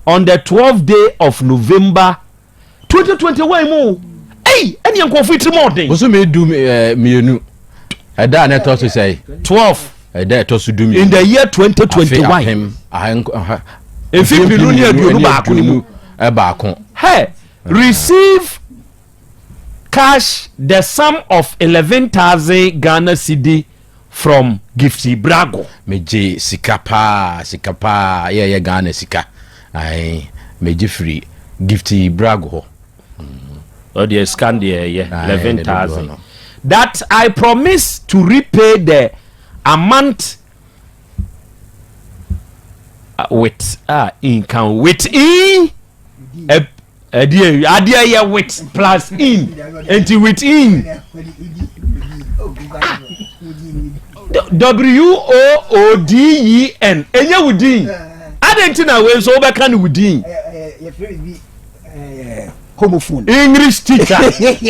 on the 12th day of November 2021 mu. Ei, ɛne nkurɔfo tirim ɔden. Bosome du eh, mmienu. Ɛda a na ɛtɔ so sɛe. 12. Ɛda ɛtɔ so du mmienu. In the year 2021. Afe apem. Efi pinu ne 21 ne mu. Ɛbaako. Hey, receive cash the sum of 11,000 Ghana cedi from Gifty Brago. Megye sika paa, sika paa, yɛ yɛ Ghana sika. Ae, megye firi Gifty Brago hɔ. Ɔdeɛ sika deɛ ɛyɛ 11,000. That I promise to repay the amount with ah in kan with in ɛdeɛ adeɛ yɛ with plus in nti with in w o o d e n ɛnyɛ wo din adɛn nti na wei nso wobɛka ne wo din homophone. English teacher.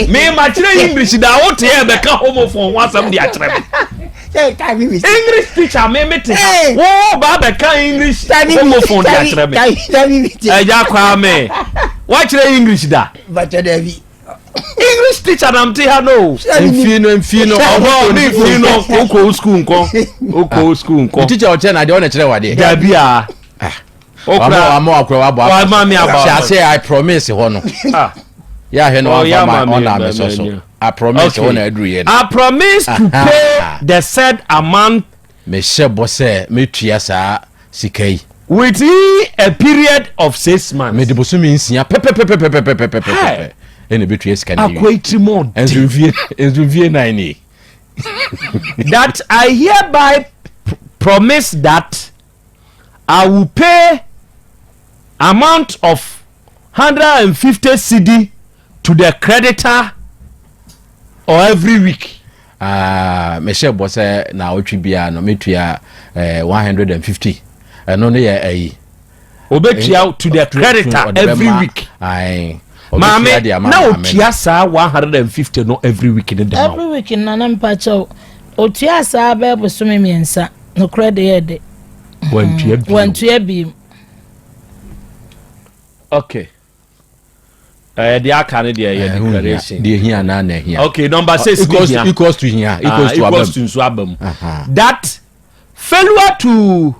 Me ma kyerɛ English da wo te bɛka homophone ho asɛm de akyerɛ me. English teacher me me te ha. Wo ba bɛka English homophone de akyerɛ me. Ɛgya kwaa me. Wakyerɛ English da. Bakyɛ daabi. English teacher nam te ha no. Mfii no mfii no. Ɔbɔ ne mfii no okɔ school nkɔ. Okɔ school nkɔ. Teacher ɔkyerɛ na adeɛ ɔna kyerɛ wadeɛ. Dabi a. Okura wama wakura wabɔ afa wama mi aba hyɛ ase I promise hɔ no ah. yɛ ahwɛ no wamfa ma ɔna amesɔ so I promise hɔ na aduru yɛ no I promise to pay the said amount. Mehyɛ bɔ sɛ metua saa sika yi. Within a period of 6 months. Mede bosome 6 pɛpɛpɛpɛpɛpɛpɛpɛ ɛna ebetua sika no. Akɔ etiri mu ɔden. Nso mfie nso mfie 4 ni. That I hereby promise that. I will pay amount of 150 cedi to the creditor or every week. Ah, mehyɛ bɔ sɛ naawɔtwe biara no metua eh, 150 ɛno no yɛ ayi. Obetua to the creditor every week. Maame na otua saa 150 no every week ne dama. Every week nana mpakyɛw otua saa bɛɛ bosome 3. Nokorɛ de yɛ de. Wantua bio. Wantua bio. Okay. Eh, deɛ aka no deɛ yɛ declaration. Deɛ hia na na hia. Okay, number 6 equals to equals to hia equals to abam. Equals to nso abam. That failure to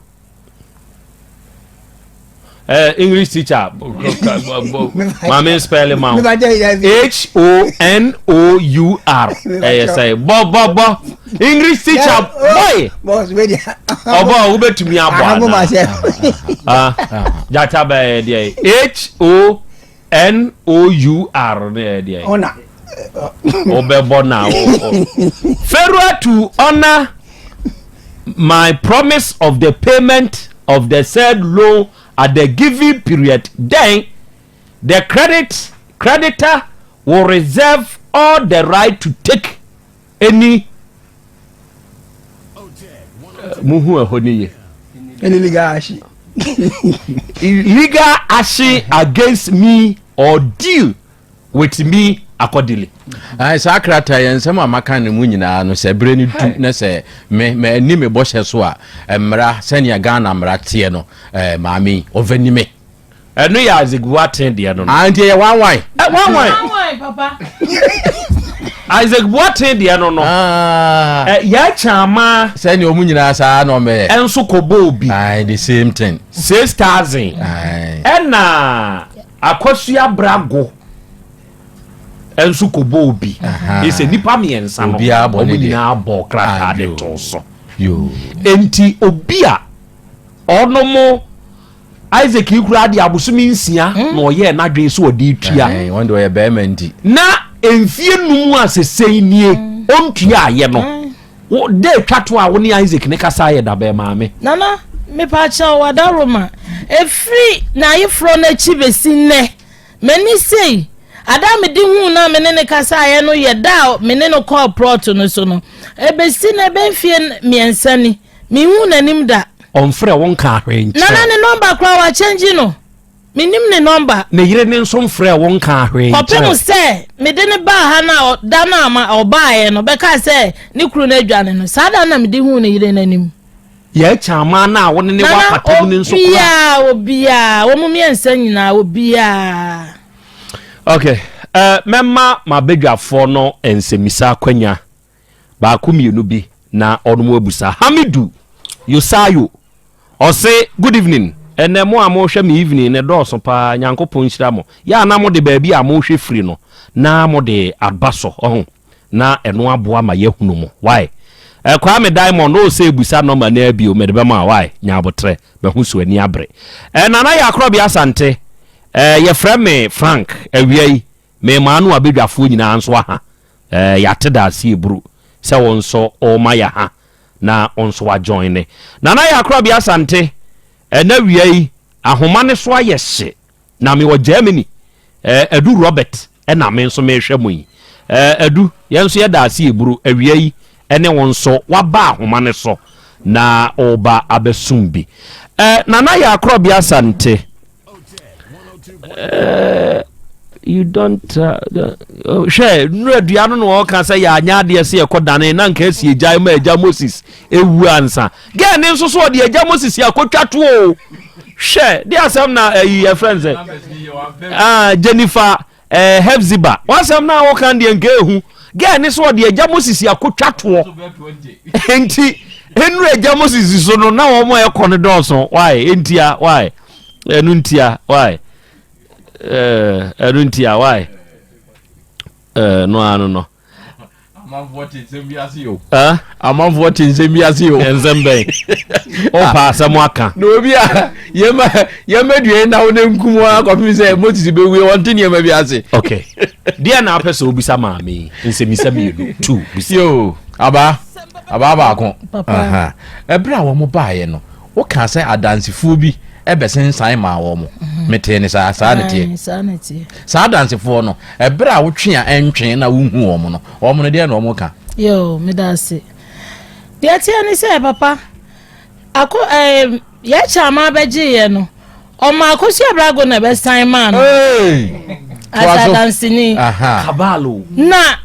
English teacher maame spell ma wo H O N O U R ɛyɛ sɛ bɔ bɔ bɔ English teacher boy ɔbɔ wobɛtumi abɔ ana gyata bɛyɛ deɛ H O N O U R ne yɛ deɛ wobɛbɔ na failure to honor my promise of the payment of the said loan at the given period, then the credit creditor will reserve all the right to take any muhu ɛhɔ ni ye. Any legal action. Legal action against me or deal with me. Akɔdili. Ae, saa krataa yi, nsɛm a maka no mu nyinaa no, sɛ berɛ no du na sɛ me, manni me bɔhyɛ so a, mmara, sɛnea Ghana mmara teɛ no, eh, maame yi, ɔvani me. Ɛno yɛ Isaac Boateng deɛ no no. Ah, nti ɛyɛ one one. Eh, one one. One one, papa. Isaac Boateng deɛ no no. Ah. Eh, yɛ kyama. Sɛnea wɔn nyinaa saa na wɔn yɛ. Ɛnso kɔbɔ obi. Aye, the same thing. 6,000. Aye. Ɛna Akosua Brago. nso kɔbɔɔ bi ɛsɛ nnipa mmiɛnsa no wɔn nyinaa bɔɔ krataa de too so enti obi a ɔnom Isaac yi koraa de abosome nsia hmm. na ɔyɛɛ n'adwene so ɔde tua na mfie num a sesei nie hmm. ɔntua ayɛ no hmm. dɛ twa to a wo ne Isaac ne kasa yɛ dabɛn maame. Nana mepa kyɛw wadaroma efiri n'ayeforɔ n'akyi besi nnɛ. M'ani sei, ada a mede huu no a me ne no kasaeɛ no yɛ da a me ne no kɔɔ prɔto no so no. Ɛbɛsi nnɛ ɛbɛyɛ mfeɛ mmiɛnsa ni, menhuu n'anim da. Ɔmfrɛ wo nkaa hwee nkyerɛ Nana ne nɔmba koraa wakyɛngye no. Mennim ne nɔmba. Ne yere no nso mfrɛɛ wo nkaa hwee nkyerɛ Kɔpem sɛ mede no baa ha no a da no a ma ɔbaeɛ no bɛkaa sɛ ne kunu no adwane no, saa da no na mede huu ne yere no anim. Yɛ kyamaa no a wo ne ne wɔ apata mu no nso koraa. Nana, obiara, obiara, wɔn mmiɛnsa nyinaa, obiara. Okay, uh, mɛma m'abadwafoɔ no nsɛmmisa akwanya baako mmienu bi na ɔnom abusa. Hamidu Yosayo ɔse good evening. Ɛnɛ mo a mohwɛ me evening no dɔɔso paa, Nyankopɔn nhyira mo. Yɛ a na mode baabi a mohwɛ firi no na mode aba so, ɔho. na ɛno aboa ma yɛahunu mo wai eh, Kwame Diamond o sɛ ebusa nɔma no bio mede bɛma wai nya abotrɛ mahu so ani abere eh, Nana yɛ akorɔbea Asante eh, yɛfrɛ me Frank awia yi memaa no abadwafoɔ nyinaa nso aha eh, yɛate da ase eburu sɛ wo nso ɔma yɛ ha na wo nso wajoin ne Nana yɛ akorɔbea Asante ɛna wia yi ahoma ne so ayɛ hye Na me wɔ Germany eh, Adu Robert ɛna me nso mehwɛ mo yi eh, Adu yɛn nso yɛda ase eburu awia yi ɛne wo nso waba ahoma no so na ɔba abɛsum bi eh, Nana yɛ akorɔbea Asante eh, you don't uh, uh, hwɛ nnura dua no na ɔka sɛ yɛanyɛ adeɛ sɛ yɛkɔ dane na nka asi agyae ma agya Moses ewu ansa gɛɛ ne nso so ɔde agya Moses akɔtwa to o hwɛ de asɛm na ayi eh, yɛfrɛ no sɛ ah, Jennifer eh, Hefziba wasɛm no a woka deɛ nka ehu gɛɛ ne so ɔde agya Moses akɔtwa toɔ nti nnura agya Moses so no na wɔn a ɛkɔ no dɔɔso why ntia why ɛno ntia why ɛno ntia why ɛno ano no Amanfoɔ te nsɛm bi ase o. Amanfoɔ te nsɛm bi ase o. Nsɛm bɛn? Ɔpa asɛm aka. Na obi a yɛma yɛma dua na wo ne nkum a kɔpem sɛ Moses bɛwie wɔnte nneɛma bi ase. Okay. Deɛ na apɛ sɛ obisa maame yi nsɛmisa mmienu two bisa. Yo aba aba baako. Ɛberɛ a wɔn baeɛ no Wokaa sɛ adansefoɔ bi bɛsensan maa wɔn. Mhm. Metee ne saa, saa ne teɛ. Saa adansefoɔ no, ɛberɛ a wotwe a ɛntwe na wohu wɔn no, wɔn no deɛ na wɔn ka. Yoo, meda ase. Deɛ teɛ ne sɛ, papa, ako ɛɛ eh, yɛkyɛ ama abɛgye yɛ no, ɔma akosi abrago na ɛbɛsan maa no. As adanseni. Kabalo. Na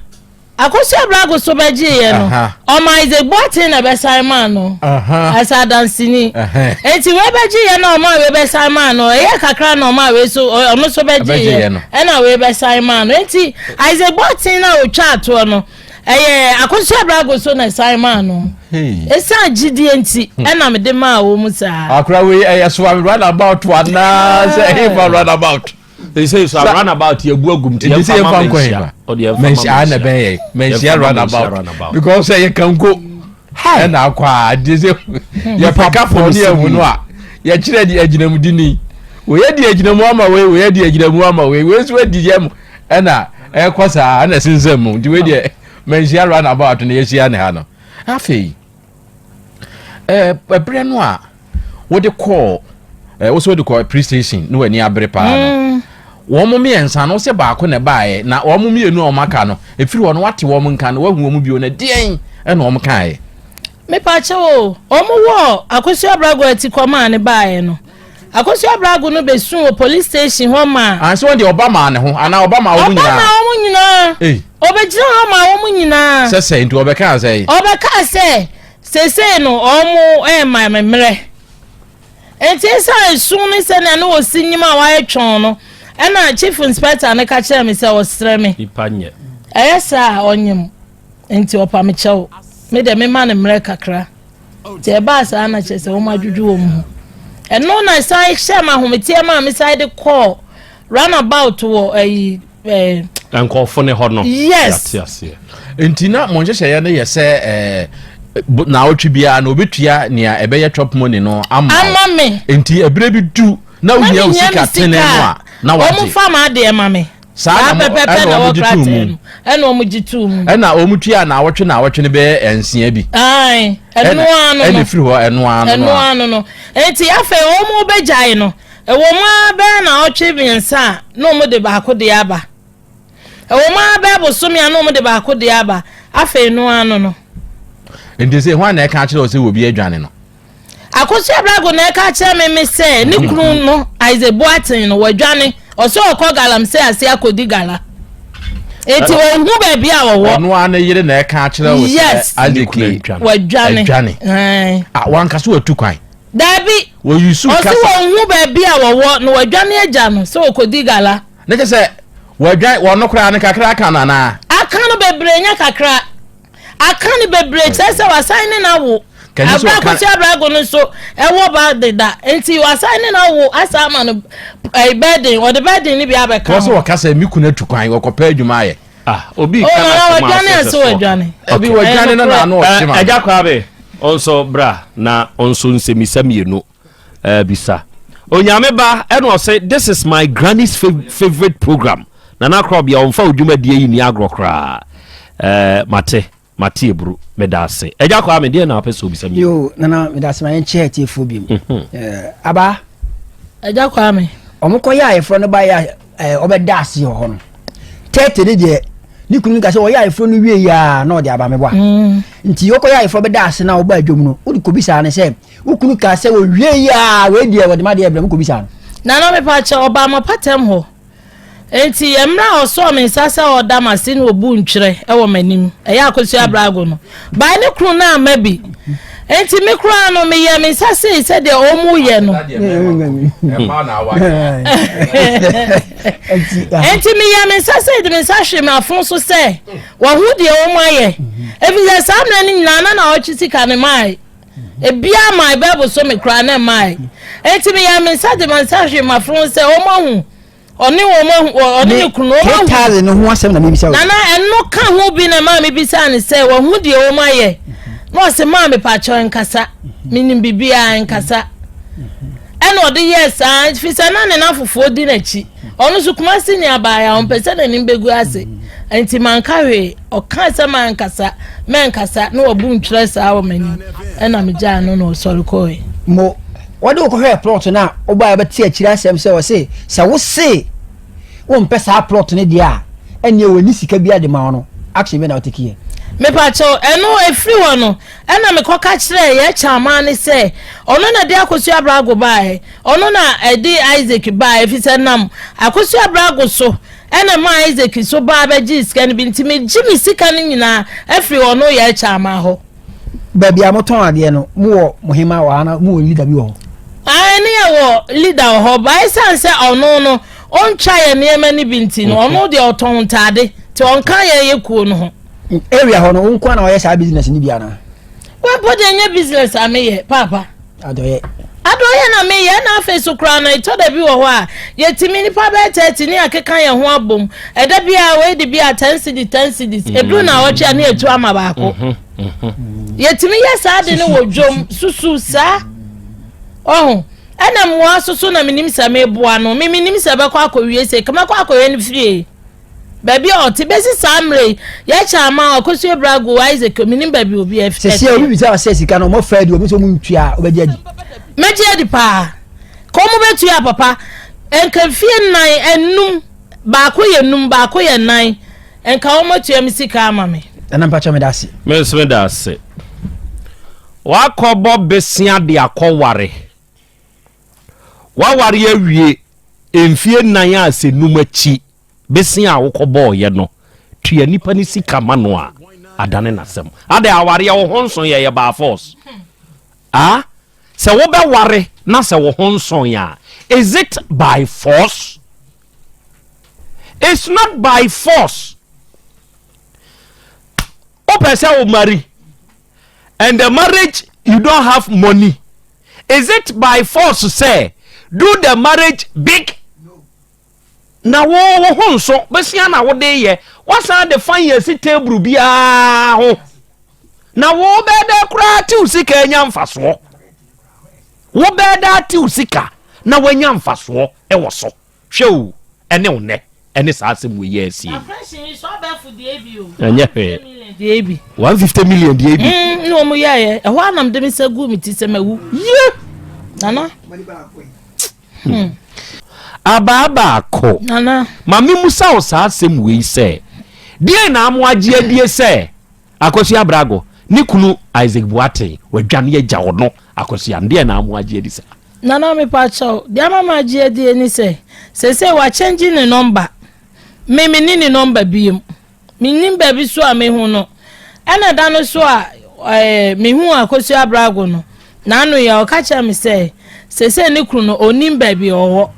Akosua Brago so bɛgyeeɛ no, ɔma Isaac Boateng na ɛbɛsan maa no as adanseni. Enti wei bɛgyeeɛ na ɔmaa wei bɛsan maa no, ɛyɛ kakra na ɔmaa wei so, ɔno nso bɛgyeeɛ ɛna wei bɛsan maa no. Enti Isaac Boateng na ɔtwa atoɔ no, ɛyɛ Akosua Brago so na ɛsan maa no. Ɛsiane gyidie nti ɛna mede maa wɔn mu saa. Akora wei ɛyɛ soa runabout anaasɛ ɛhefa runabout? Sɛ so a runabout yɛ bu agum ti yɛn fa ma manhyia. Ɔde yɛn fa ma manhyia. Na bɛn yɛ manhyia runabout because sɛ yɛ kanko ɛna akɔ a adi sɛ yɛ pɛ kafo ne yɛ hunu a yɛkyerɛ di agyinamu di ni wɔyɛ di agyinamu ama wei wɔyɛ di agyinamu ama wei wei nso adi yɛ mu ɛna ɛkɔ saa ɛna sensɛn mu nti wei deɛ manhyia runabout na yɛhyia ne ha no afei. Ɛberɛ no a wode kɔɔ wo sɛ wode kɔɔ police station na w'ani abere paa no mm. wɔn mmiɛnsa no sɛ baako na ɛbaeɛ na wɔn mmienu a wɔn aka no ɛfiri hɔ no wate wɔn nka no wahu wɔn bio na deɛn ɛna wɔn kaeɛ. mepakyɛ o wɔn wɔ akosua abrago ati kɔmaa ne baeɛ no. Akosua Abrago no bɛsuu wɔ police station hɔ maa. Anse wɔn deɛ ɔba maa ne ho anaa ɔba maa wɔn nyinaa? Ɔba maa wɔn nyinaa. Ei. Ɔbɛgyina hɔ maa wɔn nyinaa. Sɛ sɛ nti ɔbɛkaa sɛ? Ɔbɛkaa sɛ seesei no wɔn ɛrema me mmerɛ. Nti esiane esu ne sɛnea na wɔsi nyim a wɔayɛ twɔn no, ɛna chief inspector no ka kyerɛɛ me sɛ ɔsrɛ me. Nipa nyɛ. Ɛyɛ saa a ɔnyem nti ɔpa me kyɛw. Me deɛ mema no mmerɛ kakra. Nti ɛbaa saa na kyerɛ sɛ wɔn adwudwo wɔn ho. Ɛno na ɛsan hyɛɛ me ahometeɛ maa mesan de kɔɔ runabout wɔ ayi ɛɛ. Nkurɔfo ne hɔ no. Yes. Yɛate aseɛ. Nti na mo nhyehyɛeɛ no yɛ sɛ ɛɛ naawɔtwe biara na obetua nea ɛbɛyɛ chop money no ama wo. Ama me. Nti ɛberɛ bi du na Na wohia wo mehia sika me tene sika no a, a na wagye. wɔn fa m'adeɛ ma me. Saa Saa na mo pɛpɛpɛ ɛna na wɔn ɛwɔ gye too krataa mu. mu. Ɛna wɔn gye too mu. Ɛna wɔn tua naawɔtwe naawɔtwe no bɛyɛ nsia bi. Ae, ɛno ano Ɛna no. ɛfiri hɔ ɛno ano no Ɛno a. ano no. Enti afei wɔn bɛgyae no, ɛwɔ mu ara bɛyɛ naawɔtwe mmiɛnsa a, na wɔn de baako deɛ aba. Ɛwɔ mu ara bɛyɛ bosome a, na wɔn de baako deɛ aba. Afei ɛno ano no. Nti sɛ hwan na ɛka akyerɛ wo sɛ obi adwane no? Akosua Brago na ɛka kyerɛ me me sɛ ne kunu no Isaac Boateng no wadwane ɔsɛ ɔkɔ galamsey ase akɔdi gala eti ɔnhu baabi a ɔwɔ. Ɔno ara ne yere na ɛka akyerɛ wo sɛ Yes. Isaac Wadwane. adwane. Ah, wanka so watu kwan. Daabi. Wɔyi su Ɔse kasa. wɔnhu baabi a wɔwɔ na wadwane agya no sɛ ɔkɔdi gala. Ne kyɛ sɛ wadwan wɔno koraa ne kakra aka no anaa? Aka no bebree nyɛ kakra. Aka no bebree kyerɛ sɛ wasan ne no awo. Kɛnyɛ sɛ Abira ɔka Kwesi Abrago no nso ɛwɔ ba deda nti wasan ne no awo asa ama no ɛɛ bɛɛden ɔde bɛɛden no bi abɛka Kɔ sɛ ho. ɔka sɛ me kunu atu kwan wɔkɔpɛ adwuma ayɛ. Ah, obi Oh, ka nana n'asɛm a wadwane ɔsɛ ase sɛ so wadwane. Ebi Ɛyɛ wadwane no nokorɛ. na ano ɔhye ma. Ɛgya Kwabe, ɔnso bra na ɔnso nsɛmisa mmienu eh, bisa. Onyame ba ɛna ɔsɛ this is my granny's favorite program. Nana Korɔbea ɔmfa odwumadie yi ni agorɔ koraa. Eh, mate, mate eburu, meda ase. Ɛgya Kwame, deɛ na apɛ sɛ obisa mi? Yo, nana meda ase ma yɛnkyɛ atiefoɔ bi mu. Mhm. Eh, aba. Ɛgya Kwame. Ɔmo kɔyɛ ayeforɔ no baeɛ a eh, ɔbɛda ase wɔ hɔ no. Tɛɛtɛ ne deɛ ne kunu no ka sɛ ɔyɛ ayeforɔ no wie a na ɔde aba meboa. Mm. Nti ɔkɔyɛ ayeforɔ bɛda ase na ɔba adwom no, wode kɔbisaa no sɛ Wo kunu kaa sɛ wɔwie yi a wei deɛ wɔde m'adeɛ brɛ mo kɔbisa no. Nana mepakyɛ ɔbaa m'apatam hɔ nti mmerɛ a ɔsɔɔ me nsa sɛ ɔda m'ase na ɔbu ntwerɛ wɔ m'anim ɛyɛ Akosua Abrago no bae ne kunu no amma bi nti me koraa no meyɛ me nsa sei sɛdeɛ ɔmu yɛ no nti meyɛ me nsa sei de me nsa hwe m'afono so sɛ wɔho deɛ ɔmu ayɛ ɛfiri sɛ saa mmerɛ no nyinaa na na ɔtwe sika no mae Ebiaa mae bɛɛ bosome koraa na ɛmae. Enti meyɛɛ me nsa de me nsa hwee m'afono sɛ wɔn ahu ɔne wɔn ahu ɔne ne kunu wɔn ahu. Tithe no ho asɛm na mebisa o. Nana ɛno ka ho bi na maa mebisaa no sɛ wahu deɛ wɔn ayɛ na ɔse maa mepakyɛw nkasa menim biribiara nkasa ɛna ɔde yɛɛ saa fi sɛ na ne nafofoɔ di n'akyi ɔno nso Kumasi ni abaayɛ a ɔmpɛ sɛ n'anim bɛgu ase nti manka hwee ɔka sɛ mankasa mɛnkasa na wabu ntwerɛ saa wɔ m'anim ɛna megyaa no na ɔsɔre kɔe. Mo wɔde wo kɔhwɛɛ plot no a wobaeɛ bɛte akyire asɛm sɛ ɔse sɛ wo se wompɛ saa plot no deɛ a ɛnneɛ wɔnni sika biara de ma wo no action bɛn na wotekiiɛ? Mepakyɛw, ɛno ɛfiri hɔ no ɛna mekɔka kyerɛɛ yɛn kyaman no sɛ ɔno na ɛde Akosua Abrago baeɛ, ɔno na ɛde Isaac baeɛ ɛfiri sɛ nam Akosua Abrago so ɛna ɛmaa Isaac so baa bɛgyee sika no bi nti megye me sika no nyinaa afiri ɔno yɛn kyaman hɔ. Baabi a motɔn adeɛ no, mowɔ mo hema wɔ ha anaa mowɔ leader bi wɔ hɔ? Aane, yɛwɔ leader wɔ hɔ, but ɛsiane sɛ ɔno no ɔntwa yɛn nneɛma no bi nti no, ɔno deɛ ɔtɔn ntaade, nti ɔnka yɛn yɛ kuo no ho. Area hɔ no, wo nko ara na wɔyɛ saa business no bi anaa? Wei mpo deɛ ɛnyɛ business a meyɛ, paapa. Adɔyɛ. Adɔyɛ na meyɛ, ɛna afei so koraa no, ɛtɔ da bi wɔ hɔ a, yɛtumi nnipa bɛyɛ 30 ne yɛakeka yɛn ho abom. Ɛda biara wei de bi a 10 cedis, 10 cedis, ɛduru naawɔtwe a ne yɛtu ama baako. Yɛtumi yɛ saa de no wɔ dwom, susu saa. Ɔho, ɛna mmoa so so na menim sɛ meboa no, me menim sɛ bɛkɔ akɔwie sei, ka mɛkɔ akɔhwɛ no fie. Baabi a ɔte bɛsi saa mmerɛ yi, yɛkyɛ ama Akosua Brago, Isaac, menim baabi obi ɛteɛ. Sɛsi a obi bisa wo sɛ sika no ɔmo fa adi, ɔmo sɛ ɔmo ntua a, wobɛgye adi? Mɛgye adi paa. Ka ɔmo bɛtua papa. Nka mfie nnan, ɛnum, baako yɛ num, baako yɛ nnan, nka ɔmo atua me sika ama me. Nana mpakyɛw meda ase. Me nso meda ase. Wakɔbɔ besia de akɔware. Woaware awie mfie nnan a sɛ num akyi bese a wokɔbɔɔyɛ no, tua nipa ne sika ma no a, adane n'asɛm. Adɛn, awareɛ wo ho nso yɛyɛ by force? Ah, sɛ wobɛware na sɛ wo ho nson a, is it by force? It's not by force. Wopɛ sɛ wo marry and the marriage, you don't have money, is it by force sɛ do the marriage big? Na wo ho nso bɛsia na wode yɛ, wasan de fa yɛ si table biara ho na wo bɛɛ dɛ koraa tew sika anya mfasoɔ. Wo bɛɛ dɛ tew sika na wanya mfasoɔ ɛwɔ so. Hwɛ o, ɛne wo nɛ ɛne saa asɛm wei yɛ asie. Ɛnyɛ hwee, 150 million deɛ bi. Ne wɔn yɛɛyɛ ɛhɔ anam de mi sɛ gu mi ti sɛ mɛwu. Yie. Nana. Abaa baako. Nana. Maame, musa wo saa asɛm wei sɛ deɛ na amo agye adie sɛ Akosua Abrago ne kunu Isaac Boateng wadwane agya ɔno Akosua no, deɛ na amo agye adi saa? Nana, mepa kyɛw, deɛ ama ma agye adie ni sɛ sese wakyɛngye ne number. Me ni ne number biem, menim baabi so a mehu no. Ɛna da no so a mehu Akosua Abrago no n'ano yɛ, ɔka kyerɛ me sɛ sese ne kunu no onim baabi ɔwɔ.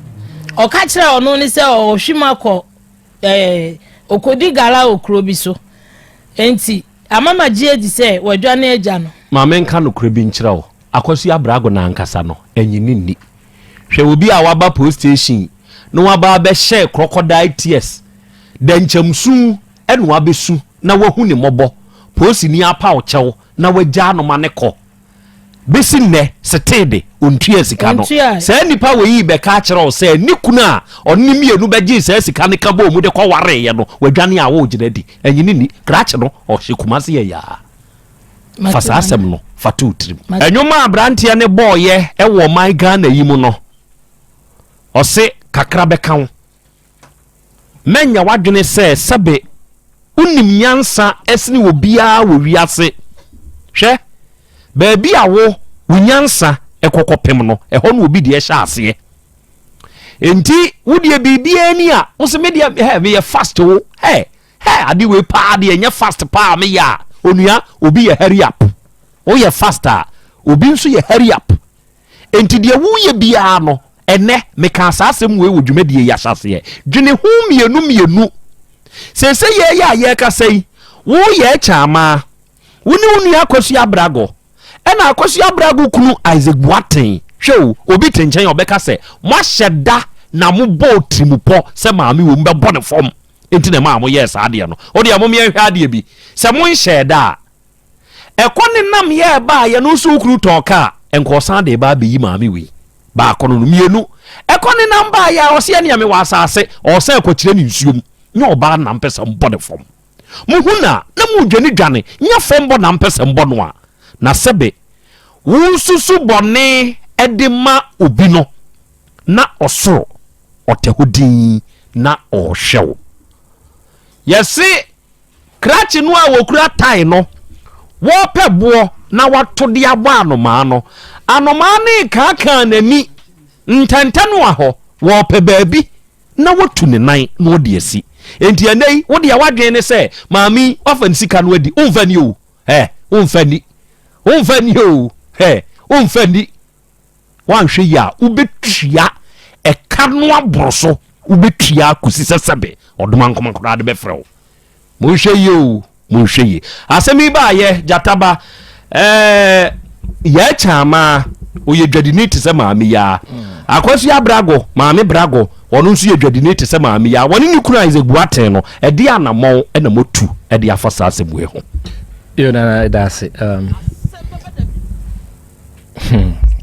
Ɔka kyerɛ ɔno ne sɛ ɔhwe mu akɔ okodi gala wɔ kuro bi so, nti ama ma gye adi sɛ wadwane agya no. Maame, nka nokorɛ bi nkyerɛ wo. Akosua Abrago n'ankasa no ɛnyi ne nni. Hwɛ, obi a waba police station na waba abɛhyɛ crocodile tears, dɛnkyɛmsu ɛna wabɛsu na wahu ne mmɔbɔ, polisini apa wo kyɛw na wagya no ma ne kɔ, bɛsi nnɛ setee de ɔntua sika no. Ɔntua. Saa nipa wɔ yi bɛka akyerɛ wo sɛ ne kunu a ɔne ne mmienu bɛgyee saa sika no ka bɔɔ mu de kɔwareeɛ no wadwane a wɔgyina di ɛnyi ne ni krakye no ɔhyɛ Kumase yɛ yaa. Fa saa asɛm no fa to wo tirim. Ɛnwom a aberanteɛ ne bɔɔyɛ ɛwɔ ɔman Ghana yi mu no, ɔse kakra bɛka wo. Mɛnya w'adwene sɛ sɛbe wonim nyansa ɛsene obiara wɔ wiase. Hwɛ, baabi a wo nyansa ɛkɔkɔpem no, ɛhɔ no obi deɛ hyɛ aseɛ. Enti wo deɛ biribiara ni a wo sɛ me deɛ hɛ meyɛ fast o, hɛ hɛ ade wei paa deɛ ɛnyɛ fast paa meyɛ a, onua, obi yɛ hurry up. Woyɛ fast a, obi nso yɛ hurry up. Enti deɛ woyɛ biara no, ɛnɛ meka saa asɛm wei wɔ dwumadie yi ahyɛaseɛ, dwene ho mmienu mmienu. Seesei yɛyɛ a yɛrekasa yi, woyɛ kyaamaa, wo ne wo nua Akosua Abrago, ɛna Akosua Abrago kunu Isaac Boateng. Hwɛ o, obi te nkyɛn a ɔbɛka sɛ moahyɛ da na mobɔɔ tirimupɔ sɛ maame wɔ mu bɛbɔ ne fam, enti na ɛmaa moyɛɛ saa adeɛ no. Wo deɛ momeɛnhwɛ adeɛ bi, sɛ monhyɛɛ da a, ɛkɔ ne nam yɛ ɛbaayɛ no nso, wo kunu tɔn kaa nka ɔsan de ba abɛyi maame wei baako no mmienu ɛkɔ ne nam baayɛ a ɔsɛ ɛnea mewɔ asase, ɔsan kɔkyerɛ ne nsuom nyɛ ɔbaa nam pɛ sɛ mbɔ ne fam. Muhu na na mu dwane dwane nyɛ fam bɔ nam pɛ sɛ mbɔ no a, na sɛbe wo nsusu bɔne ɛde ma obi no, na ɔsoro ɔtɛ hɔ din na ɔrehwɛ wo. Yɛse krakye no a wɔkura tae no, wɔrepɛ boɔ na wato de abɔ anomaa no, anomaa no rekaakaa n'ani ntɛntɛn a hɔ wɔrepɛ baabi na watu ne nan na ɔde asi. Enti ɛnɛ yi wo deɛ w'adwene ne sɛ maame yi wafa ne sika no adi. Womfa ni o, ɛ womfa ni, womfa ni o, ɛ womfa ni. Woanhwɛ yi a, wobɛtua ɛka no aboro so, wobɛtua akɔsi sɛ sɛbe ɔdoma nkoma koraa de bɛfrɛ wo. Monhwɛ yie o, monhwɛ yie. Asɛm yi baayɛ gyataba ɛɛ yɛ kyaamaa, ɔyɛ dwadini te sɛ maame yi a. Akosua Abrago, maame Brago, ɔno nso yɛ dwadini te sɛ maame yi a. Wɔne ne kunu Isaac Boateng no, ɛde anammɔn ɛna motu ɛde afa saa asɛm wei ho. Yo, Nana, ɛda ase.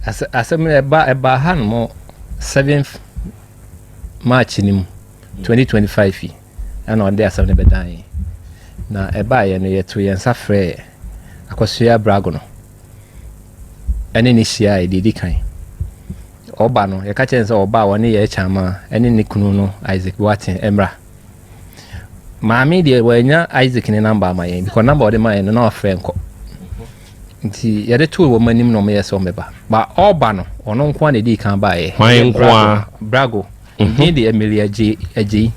Asɛm no ɛba ha no mo 7th March ni mu 2025 yi ɛna ɔde asɛm no bɛdan yɛn. Na ɛbaeɛ no, yɛto yɛn nsa frɛɛ Akosua Brago no ɛne ne hyia a ɛde di kan. Ɔba no, yɛka kyerɛ no sɛ ɔba a, ɔne yɛ kyama ɛne ne kunu no Isaac Boateng mmra. Maame deɛ, wɔanya Isaac ne number ama yɛn because number ɔde maa yɛn no na ɔfrɛ nkɔ, nti yɛde too wɔn anim na wɔn yɛ sɛ wɔn bɛba ba. Ɔba no, Ɔno nko ara na ɛdii kan baeɛ. Hwan nko ara? Brago. Mhm. Din de Emilia Agyei.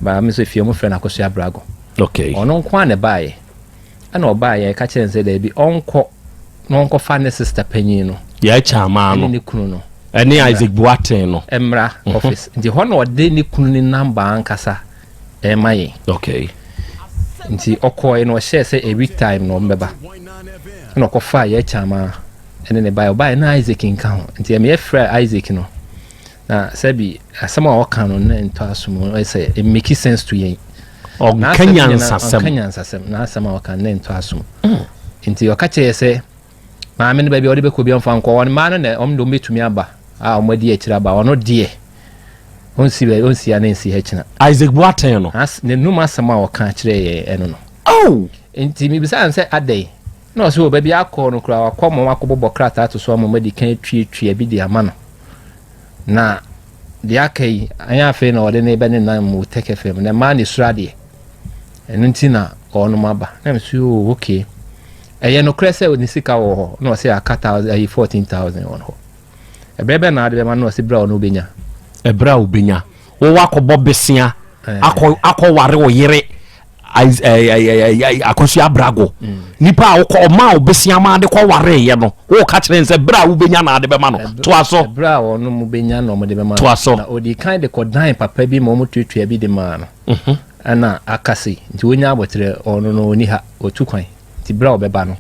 Baa me nso fie ɔmo frɛ no Akosua Brago. Okay. Ɔno nko ara na ɛbaeɛ. Ɛna ɔbaeɛ ɛka kyerɛ no sɛ daabi ɔnkɔ na ɔnkɔfa ne sister panyin no. Yɛ Kyamaa no. Ɛne ne kunu no. Ɛne Isaac Boateng no. Ɛmmra mhm. office. Nti hɔ na ɔde ne kunu ne number ankasa ɛma yɛn. Okay. Nti ɔkɔɛ na ɔhyɛɛ sɛ a week time na ɔmbɛba. Ɛna ɔkɔfaa yɛ Kyamaa ɛne ne baeɛ. Ɔbaeɛ na Isaac nka ho. Nti ɛmɛ yɛfrɛ Isaac no. Na sɛbi asɛm a ɔka no na ntɔ asom sɛ it make sense to yɛn. Ɔnka nyansasɛm. Ɔnka nyansasɛm. N'asɛm a ɔka no na ntɔ asom. Nti ɔka kyerɛ sɛ maame no baabi a ɔde bɛkɔ bi ɔmfa nkɔ. Wɔn mmaa no na wɔn de wɔbɛtumi aba a wɔn adi akyire aba. Ɔno deɛ ɔnsi baabi ɔnsi ha na nsi ha kyina. Isaac Boateng no. N'anum asɛm a ɔka kyerɛ yɛn ɛno no. Oh! Nti mebisa no sɛ adɛn? Na ɔse wɔ baabi akɔ no koraa wakɔ ma wakɔbɔbɔ krataa to so ama wɔn adi kan atuatua bi de ama no. Na deɛ aka yi, anyɛ afei na ɔde ne bɛ ne nan mu Tech FM na mmaa na esuro adeɛ. Ɛno nti na ɔnom aba. Na mese oh okay. Ɛyɛ nokorɛ sɛ ne sika wɔ hɔ na ɔse aka thousand ayi 14,000 wɔ hɔ. Ɛberɛ bɛn na ade bɛma no na ɔse berɛ a ɔno ɔbɛnya. Ɛberɛ a ɔbɛnya. Wowɔ akɔbɔ besea akɔ akɔware wo yere Akosua Abrago. Mm. Nipa a wokɔ ɔma wo besea ma ade kɔwareeɛ no, woka kyerɛ no sɛ berɛ a wobɛnya na ade bɛma no. Toa so. Ɛberɛ a ɔno mo bɛnya na ɔmo de bɛma no. Toa so. Na ɔdi kan de kɔdan papa bi ma ɔmo tuatua bi de maa no. Mhm. Ɛna aka sei. Nti wonya abɔterɛ ɔno no ɔni ha, ɔtu kwan. Nti berɛ a ɔbɛba no,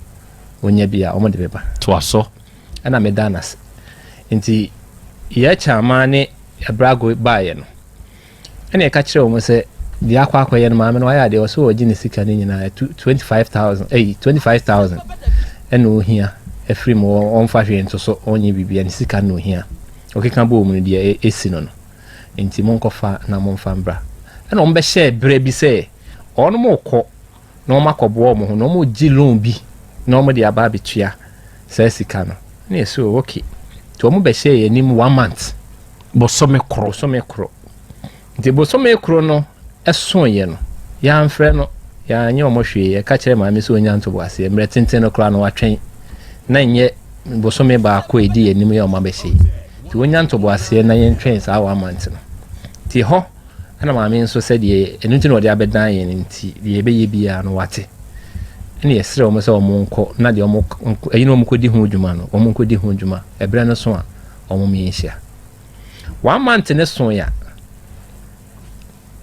ɔnya bi a ɔmo de bɛba. Toa so. Ɛna meda no ase. Nti yɛ Kyamaa ne Abrago baeɛ no, ɛna yɛka kyerɛɛ wɔn sɛ deɛ akɔ akɔyɛ no maame no wayɛ adeɛ ɔsɛ ɔgye ne sika no nyinaa 25,000 ɛyi 25,000 ɛna ohia afiri mu ɔmfa hwee nto so ɔnyɛ biribiara ne sika no ohia ɔkeka bɔɔ mu no deɛ ɛsi no no nti monkɔfa na momfa mbra ɛna wɔn bɛhyɛɛ berɛ bi sɛ wɔn kɔ na wɔn akɔboa wɔn ho na wɔn gye loan bi na wɔn de aba abɛtua saa sika no na yɛsɛ o okay nti wɔn bɛhyɛ yɛn anim one month bosome koro bosome koro nti bosome koro no ɛso yɛ no yɛamfrɛ no yɛanyɛ wɔn hwee yɛka kyerɛ maame sɛ ɔnya ntoboaseɛ mmerɛ tenten no koraa no watwɛn na nyɛ bosome baako a ɛdi yɛn anim yɛ wɔn abɛhyɛ yi nti wɔnya ntoboaseɛ na yɛntwɛn saa one month no nti hɔ Ɛna maame nso sɛ deɛ ɛno nti na ɔde abɛdan yɛn nti deɛ yɛbɛyɛ biara no wate. Ɛna yɛsrɛ wɔn sɛ wɔn nkɔ na deɛ wɔn ɛyi na wɔn kɔdi ho dwuma no wɔn nkɔdi ho dwuma ɛberɛ no so a wɔn mmɛnhyia. One month ne so ya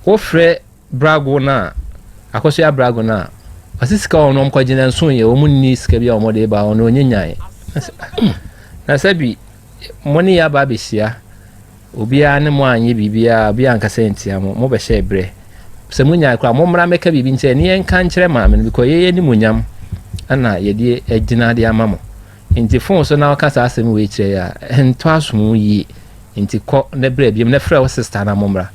wofrɛ brago no a akɔsoa brago no a ɔsi sika wɔn wɔn kɔgye na nso yɛ wɔn nni sika bi a wɔn de ba wɔn onye nyae na sɛbi mo ne yɛ aba abɛhyia Obiara ne mo anyɛ biribiara, obiara ankasa antia mo, mobɛhyɛɛ berɛ. Sɛ monyae koraa, mommra mmɛka biribi nkyerɛ ne yɛnka nkyerɛ maame no, because yɛyɛ animuonyam na yɛde agyina de ama mo. Nti fon so na woka saa asɛm wei kyerɛ yɛ a, ɛntɔ asom yie. Nti kɔ na brɛ biom na frɛ wo sister na mommra.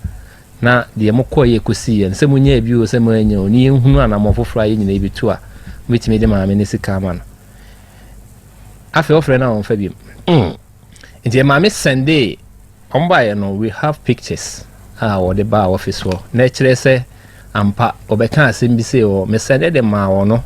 Na deɛ mokɔeɛ kɔsiiɛ no, sɛ monyaa bi o, sɛ moannya o, ne yɛnhunu anammɔn foforɔ a yɛn nyinaa yɛbɛtu a, mobɛtumi de maame no sika ama no. Afei wofrɛ no a ɔmfa biom. Mm. Nti ɛmaa me sɛndee wɔn baeɛ no we have pictures a wɔde baa office hɔ na ɛkyerɛ sɛ ampa wɔbɛka asɛm bi sei wɔ me sɛnde de maa wɔn no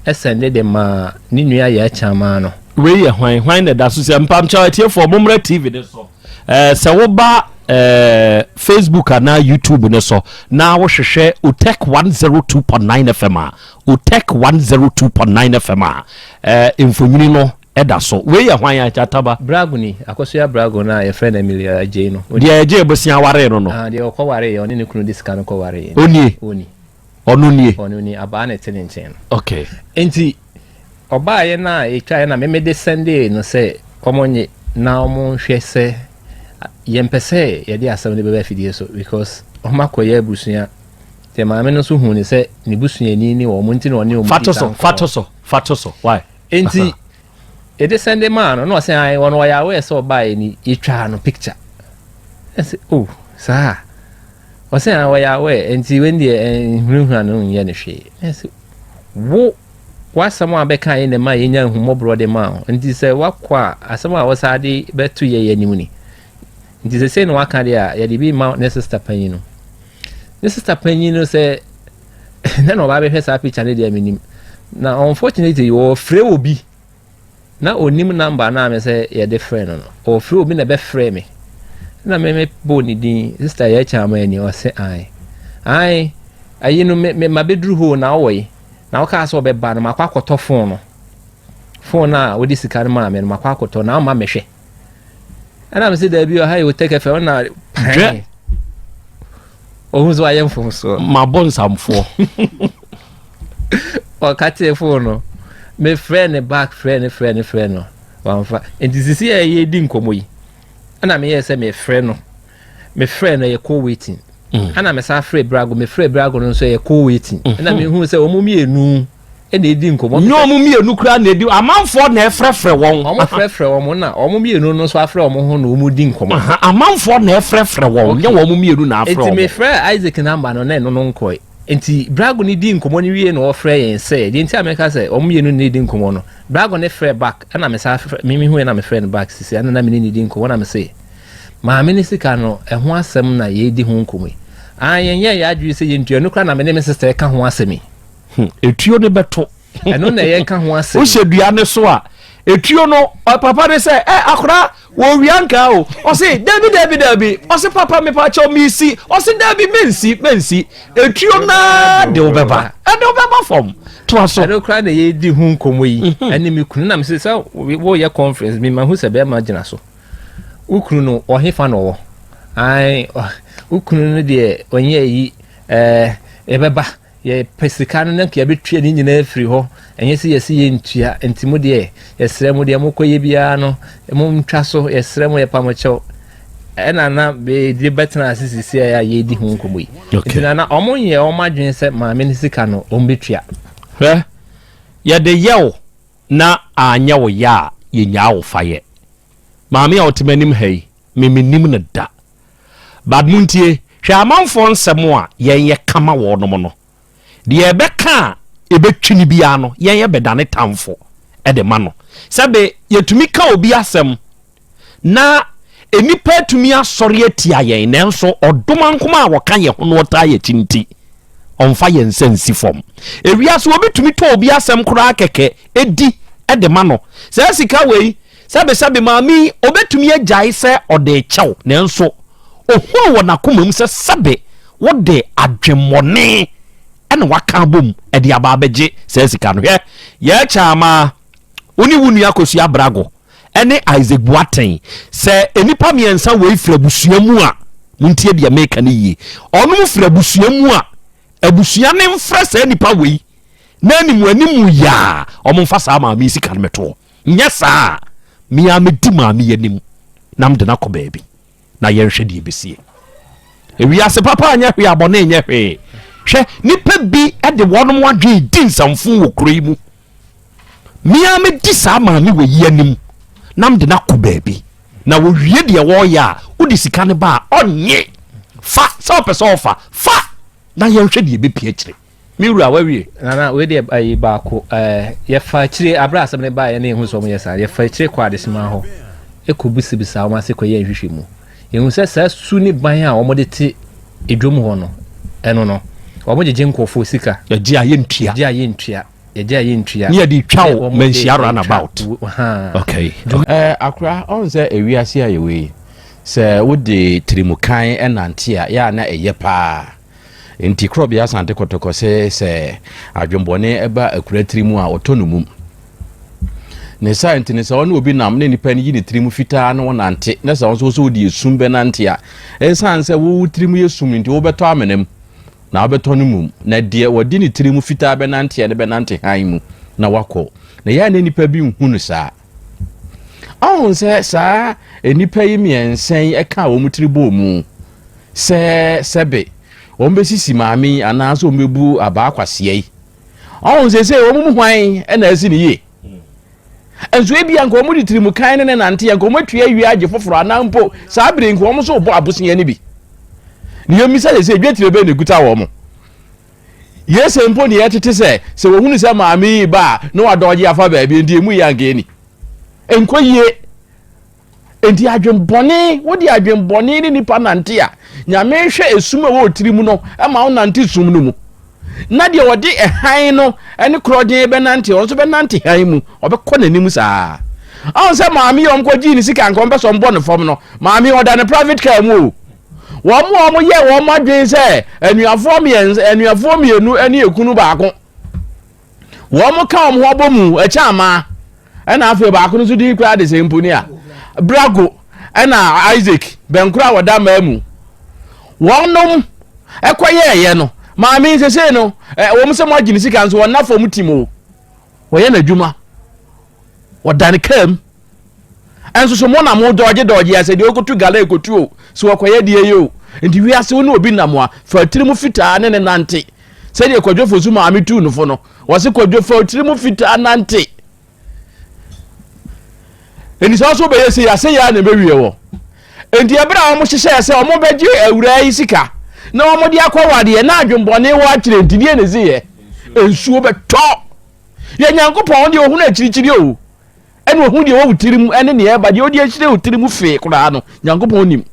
ɛsɛnde de maa ne nua yɛ akyamaa no. Wei yɛ hwan? Hwan na ɛda so sɛ mpamkyɛw atiefoɔ mommra TV no so. Ɛɛ sɛ woba ɛɛ Facebook anaa YouTube no so na wohwehwɛ Otech 102.9 FM a Otech 102.9 FM a ɛɛ mfonyini no da so. Wei yɛ hwan agyataba? Brago ni, Akosua Brago no a yɛfrɛ no Emilia Adjei no. Deɛ ɛgyee bosea waree no no? Ah, deɛ ɔkɔwareeɛ, ɔne ne kunu de sika no kɔwareeɛ. Ɔnie? Ɔni. Ɔno nie? Ɔno nie, abaa na ɛte ne nkyɛn no. Okay. Nti, ɔbaeɛ no a yɛtwaeɛ na meme de sɛndee no sɛ wɔnnye na wɔnhwɛ sɛ yɛmpɛ sɛ yɛde asɛm no bɛba afidie so because wɔakɔyɛ abusua. Nti maame no nso huu no sɛ ne busuani ne wɔn nti na ɔne wɔn di saa nkɔmmɔ. Fa to so, fa to so, why? Enti yɛde sɛnde maa no na ɔsɛ ae ɔno ɔyɛ aware sɛ ɔbaeɛ ni yɛtwaa no picture. Ɛsɛ oh saa ɔsɛ ae ɔyɛ aware enti wei deɛ nhunahuna no nyɛ no hwee. Ɛsɛ wo w'asɛm a bɛka yɛ na ɛma yɛnya nhummɔborɔ de maa wo nti sɛ wakɔ a asɛm a wɔsaa de bɛto yɛ yɛ anim ni nti sɛ sei na waka deɛ a yɛde bi ma ne sister panyin no ne sister panyin no sɛ na na ɔba abɛhwɛ saa picture no deɛ menim na unfortunately wɔfrɛ wɔ bi Na ɔnnim number no a me sɛ yɛde frɛ no no. Ɔfrɛ obi na ɛbɛfrɛ me. Ɛna me me bɔɔ ne din, sister yɛ kyɛ ama ani, ɔse ae. Ae, ayi no me me mabɛduru hɔ na ɔwɔ yi. Na ɔkaa sɛ ɔbɛba no, makɔ akɔtɔ phone no. Phone no a wode sika no maa me no, makɔ akɔtɔ na ama mehwɛ. Ɛna me sɛ daabi ɔha yɛ Otec FM na Dwɛ. Ohun sɛ wayɛ mfomsoɔ. Mabɔ nsamfoɔ. Ɔka tee phone no. Mefrɛ ne back frɛ ne frɛ ne frɛ no. Wamfa. Nti sisi a yɛredi nkɔmmɔ yi, ɛna meyɛɛ sɛ mefrɛ no. Mefrɛ no ɛyɛ call waiting. Ɛna mesan frɛ Brago, mefrɛ Brago no nso ɛyɛ call waiting. Ɛna mehu sɛ wɔn mmienu ɛna edi nkɔmɔ. Nyɛ wɔn mmienu koraa na edi, amanfoɔ na ɛfrɛfrɛ wɔn. Wɔn frɛfrɛ wɔn na wɔn mmienu no nso afrɛ wɔn ho na wɔn di nkɔmɔ. Amanfoɔ na ɛfrɛfrɛ wɔn, nyɛ wɔn mmienu na afrɛ wɔn. Nti mefrɛ Isaac namba no na ɛno no nkɔe. Nti Brago no di nkɔmɔ no wie na ɔfrɛ yɛn sɛ, deɛ nti a meka sɛ wɔn mmienu na edi nkɔmɔ no, Brago no frɛ back ɛna me san frɛ, me mehu yɛ na mefrɛ no back sisi ɛna na me ne no di nkɔmɔ na me se, maame no sika no ɛho asɛm na yɛredi ho nkɔmɔ yi. Ah yɛn yɛɛ yɛn adwene sɛ yɛntua, ɛno koraa na me ne me sister ɛka ho asɛm yi. Hmm, etuo no bɛto. Ɛno na yɛka ho asɛm. Wohyɛ dua no so a, etuo no, papa no sɛ, ɛ akora, wɔwia nkaa o. Ɔse, dabi, dabi, dabi. Ɔse, papa, mepa kyɛw, mesi. Ɔse, dabi, mensi, mensi. Etuo naa de wobɛba. Ɛde wobɛba fam. Toa so. Ɛno koraa na yɛdi ho nkɔmmɔ yi. Mhm. Ɛne me kunu na mese sɛ woyɛ conference, me mahu sɛ bɛrima gyina so. Wo kunu no, ɔhefa na ɔwɔ? Ae, wo kunu no deɛ, ɔnyɛ yi, ɛɛ, yɛbɛba. Yɛpɛ sika no na nka yɛbɛtua ne nyinaa afiri hɔ, ɛnyɛ sɛ yɛse yɛntua, nti mo deɛ yɛsrɛ mo deɛ mokɔyɛ biara no montwa so, yɛsrɛ mo yɛpa mo kyɛw. Ɛna na bɛde bɛtena ase sisi a yɛredi ho nkɔmmɔ yi. Nti na na ɔmo nyɛ ɔmo adwene sɛ maame no sika no ɔmo bɛtua. Hwɛ, yɛde yɛ wo na anyɛ wo ya a, yɛnyaa wo fa yɛ. Maame a ɔte m'anim ha yi, me mennim no da. But montie, hwɛ amanfoɔ nsɛm a yɛn yɛ ka ma wɔnom no, deɛ yɛbɛka a ɛbɛtwi no biara no, yɛn yɛ bɛdane tamfo de ma no. Sɛbe yɛtumi ka obi asɛm na nnipa atumi asɔre atia yɛn, nanso ɔdomankoma a wɔka yɛn ho na ɔtaa yɛn akyi nti, ɔmfa yɛn nsa nsi fam. Ewiase obi tumi tɔ obi asɛm koraa kɛkɛ di de ma no. Saa sika wei, Sɛbesɛbe, maame yi, obetumi agyae sɛ ɔde rekyɛ wo, nanso ohunu wɔ n'akoma mu sɛ sɛbe wode adwemmɔne na waka abom de aba abɛgye saa sika no. Hwɛ, yɛrekyɛ ama wo ne wo nua Akosua Abrago ne Isaac Boateng. Sɛ nnipa mmiɛnsa wei firi abusua mu a, montie deɛ meka no yie, ɔnom firi abusua mu a, abusua no mfrɛ saa nnipa wei na animuanimu yɛ a, wɔmfa saa maame yi sika no mmɛto hɔ. Nyɛ saa a, me ara mɛdi maame yi anim na mede no akɔ baabi na yɛnhwɛ deɛ ɛbɛsie. Ewiase papa nyɛ hwee, abɔne nyɛ hwee. Hwɛ, nnipa bi de wɔnom adwene di nsɛmfo wɔ kuro yi mu. Me ara mɛdi saa maame wɔ yi anim na mede no akɔ baabi na wɔwie deɛ wɔreyɛ a, wode sika no ba a, ɔnnye. Fa, sɛ ɔpɛ sɛ ɔfa, fa na yɛnhwɛ deɛ ɛbɛpie akyire. Me wura, wawie. Nana, wei deɛ ayi baako ɛɛ yɛfa akyire abere asɛm no baeɛ na yɛhu sɛ wɔyɛ saa yɛfa akyire kɔ adesima hɔ ɛkɔ bisabisa wɔn ase kɔyɛ nhwehwɛmu yɛhu sɛ saa su ne ban a wɔde te edwom hɔ no ɛno no wɔn gyegye nkurɔfoɔ sika yɛgye a yɛntua yɛgye a yɛntua yɛgye a yɛntua ne yɛde twa wo manhyia run about okay ɛɛ akora ɔn sɛ ewiase a yɛwɔ yi sɛ wode tirimukan ɛnante a yɛ a na ɛyɛ paa Enti Korɔbea Asante Kɔtɔkɔ se sɛ adwenbɔne ba akura tiri mu a, ɔtɔ no mum. Ne saa nti no, sɛ ɔne obi nam na nipa no yi ne tiri mu fitaa na ɔnante, na sɛ ɔnso sɛ wode esum bɛnante a, ɛsiane sɛ wo tiri mu yɛ sum nti, wobɛtɔ amena mu na wobɛtɔ no mum. Na deɛ ɔde ne tiri mu fitaa bɛnanteɛ no bɛnante hann mu na wakɔ. Na yɛ a na nnipa bi nhu no saa. Ɔhu sɛ saa nnipa yi mmiɛnsa yi ka wɔn tiri bɔɔ mu sɛ sɛbe wɔn bɛsisi maame yi anaasɛ wɔn bɛbu abaa kwasia yi. Ɔhu sɛ sɛ wɔn mu hwan na asi ne yie. Nso ebia nka wɔn de tirimu kan ne ne nante nka wɔn atua awie agye foforɔ anaa mpo saa bere nka wɔn nso bɔ abosea no bi. Ne yɛmmisa sɛ sɛ dwetire bɛn na ekuta wɔn. Yese mpo deɛ ɛtete sɛ, sɛ wɔhunu sɛ maame yi reba a, na wadɔgye afa baabi, enti emu yɛ anka ɛni. Ɛnkɔ yie. Enti adwenbɔne, wode adwenbɔne ne nipa nante a, Nyame hwɛ esum a ɛwɔ tiri mu no ma wo nante sum no mu. Na deɛ ɔde ɛhan no ne korɔgyen bɛnante, ɔno nso bɛnante hann mu, ɔbɛkɔ n'anim saa. Ɔn sɛ maame yi wɔn kɔ gyee ne sika nka wɔn pɛ sɛ wɔn bɔ ne fam no, maame yi ɔda ne private car mu o. Wɔn a wɔn yɛ wɔn adwene sɛ anuafoɔ mmiɛnsa, anuafoɔ mmienu ne ekunu baako. Wɔn ka wɔn ho abɔ mu ɛkyɛ amaa. Ɛna afei baako no nso din koraa de sɛ mponi a Brago ɛna Isaac bɛnkoro a wɔda mmaa mu. Wɔnom ɛkɔyɛɛyɛ no maame yi sesei no wɔn sɛ mo agye ne sika nso wɔn na fam tim o. Wɔyɛ n'adwuma. Wɔda ne kaa mu. Ɛnso so mo na mo dɔɔgye dɔɔgye asɛ deɛ ɔkɔtu gala ɛkɔtu o so wɔkɔyɛ deɛ yɛ o. Nti wiase wo ne obi nam a fa tiri mu fitaa ne ne nante. Sɛdeɛ Kwadwo Fosu maame tuu no fo no, wɔse Kwadwo fa tiri mu fitaa nante. Enti sɛ ɔso bɛyɛ sei ase yɛ a na ɛbɛwie wɔ. Enti ɛberɛ a wɔn hyehyɛɛ sɛ wɔn bɛgye awuraa yi sika na wɔn de akɔ wadeɛ na adwembɔne wɔ akyerɛ nti deɛ na ɛsi yɛ nsuo bɛtɔ. Yɛ Nyankopɔn deɛ ɔhunu akyirikyiri o ɛna ɔhu deɛ wɔ wo tirim ɛne deɛ ɛba deɛ ɔde akyire wo tirim fee koraa no Nyankopɔn nim.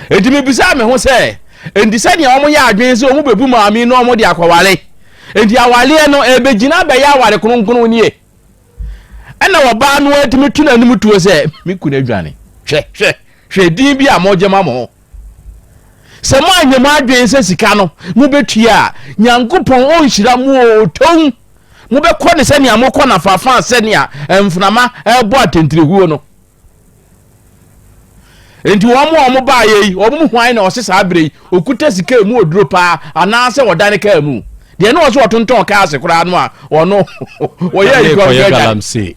Enti mebisaa me ho sɛ, enti sɛnea wɔyɛ adwene sɛ wɔbɛbu maame na wɔde akɔware, enti awareɛ no ɛbɛgyina abɛyɛ aware kronkron nie? Ɛna ɔbaa no atumi to n'anim tuo sɛ, me kunu adwane. Hwɛ, hwɛ, hwɛ din bi a mogye ma mo ho. Sɛ moanyɛ mo adwene sɛ sika no mobɛtua a, Nyankopɔn ɔnhyira mo o, tow. Mobɛkɔ ne sɛnea mokɔ no afaafa sɛnea mframa ɛrebɔ atɛntɛrehuo no. Enti wɔn a wɔbaeɛ yi, wɔn mu hwan na ɔse saa berɛ yi ɔkuta sika emu oduro paa anaasɛ ɔdane kaa mu? Deɛ ne ɔse ɔtontɔn kaa ase koraa no a ɔno wɔyɛ ayi kɔ galamsey.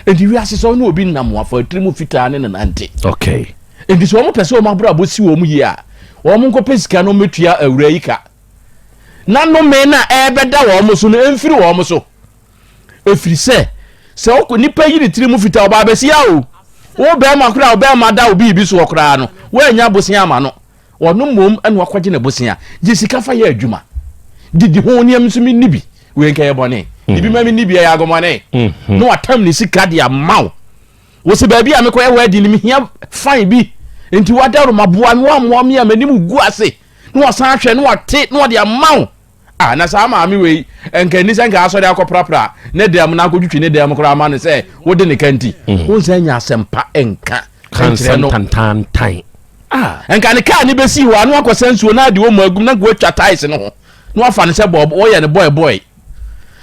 Enti wiase sɛ ɔne obi nam afa tiri mu fitaa ne ne nante. Okay. Enti sɛ wɔn pɛ sɛ wɔn abrabɔ si wɔn yie a, wɔn nkɔpɛ sika no mmɛtua awura yi ka. Na nnome no a ɛrebɛda wɔn so no mfiri wɔn so. Ɛfiri sɛ, sɛ wokɔ nipa yi ne tiri mu fitaa ɔbaa bɛsia o, wo bɛrima koraa ɔbɛrima da wo biribi soɔ koraa no, woannya bosea ama no. Ɔno mmom ɛna wakɔgye ne bosea. Gye sika fa yɛ adwuma. Didi ho nneɛma nso menni bi. Wei nka yɛ bɔne. Dibi ma menni bi ɛyɛ agɔmɔne. Mm-hmm. Na watam ne sika de ama wo. Wo se baabi a mekɔyɛ wedding no mehia fine bi. Nti wadaworo maboa me wammoa me a m'anim gu ase. Na wasan ahwɛ na wate na ɔde ama wo. Ah, na saa maame wei, nka ɛni sɛ nka asɔre akɔprapra ne dan mu na akɔtwitwi ne dan mu koraa ma no sɛ wode ne ka nti. Mm. Wo nsa nya asɛmpa nka nkyerɛ no. Tantantan. Ah. Nka ne kaa ne bɛsi hɔ a na wakɔsa nsuo na ade wɔ mu agum na nka watwa tiles no ho na wafa no sɛ bɔɔ wɔyɛ no bɔe bɔe.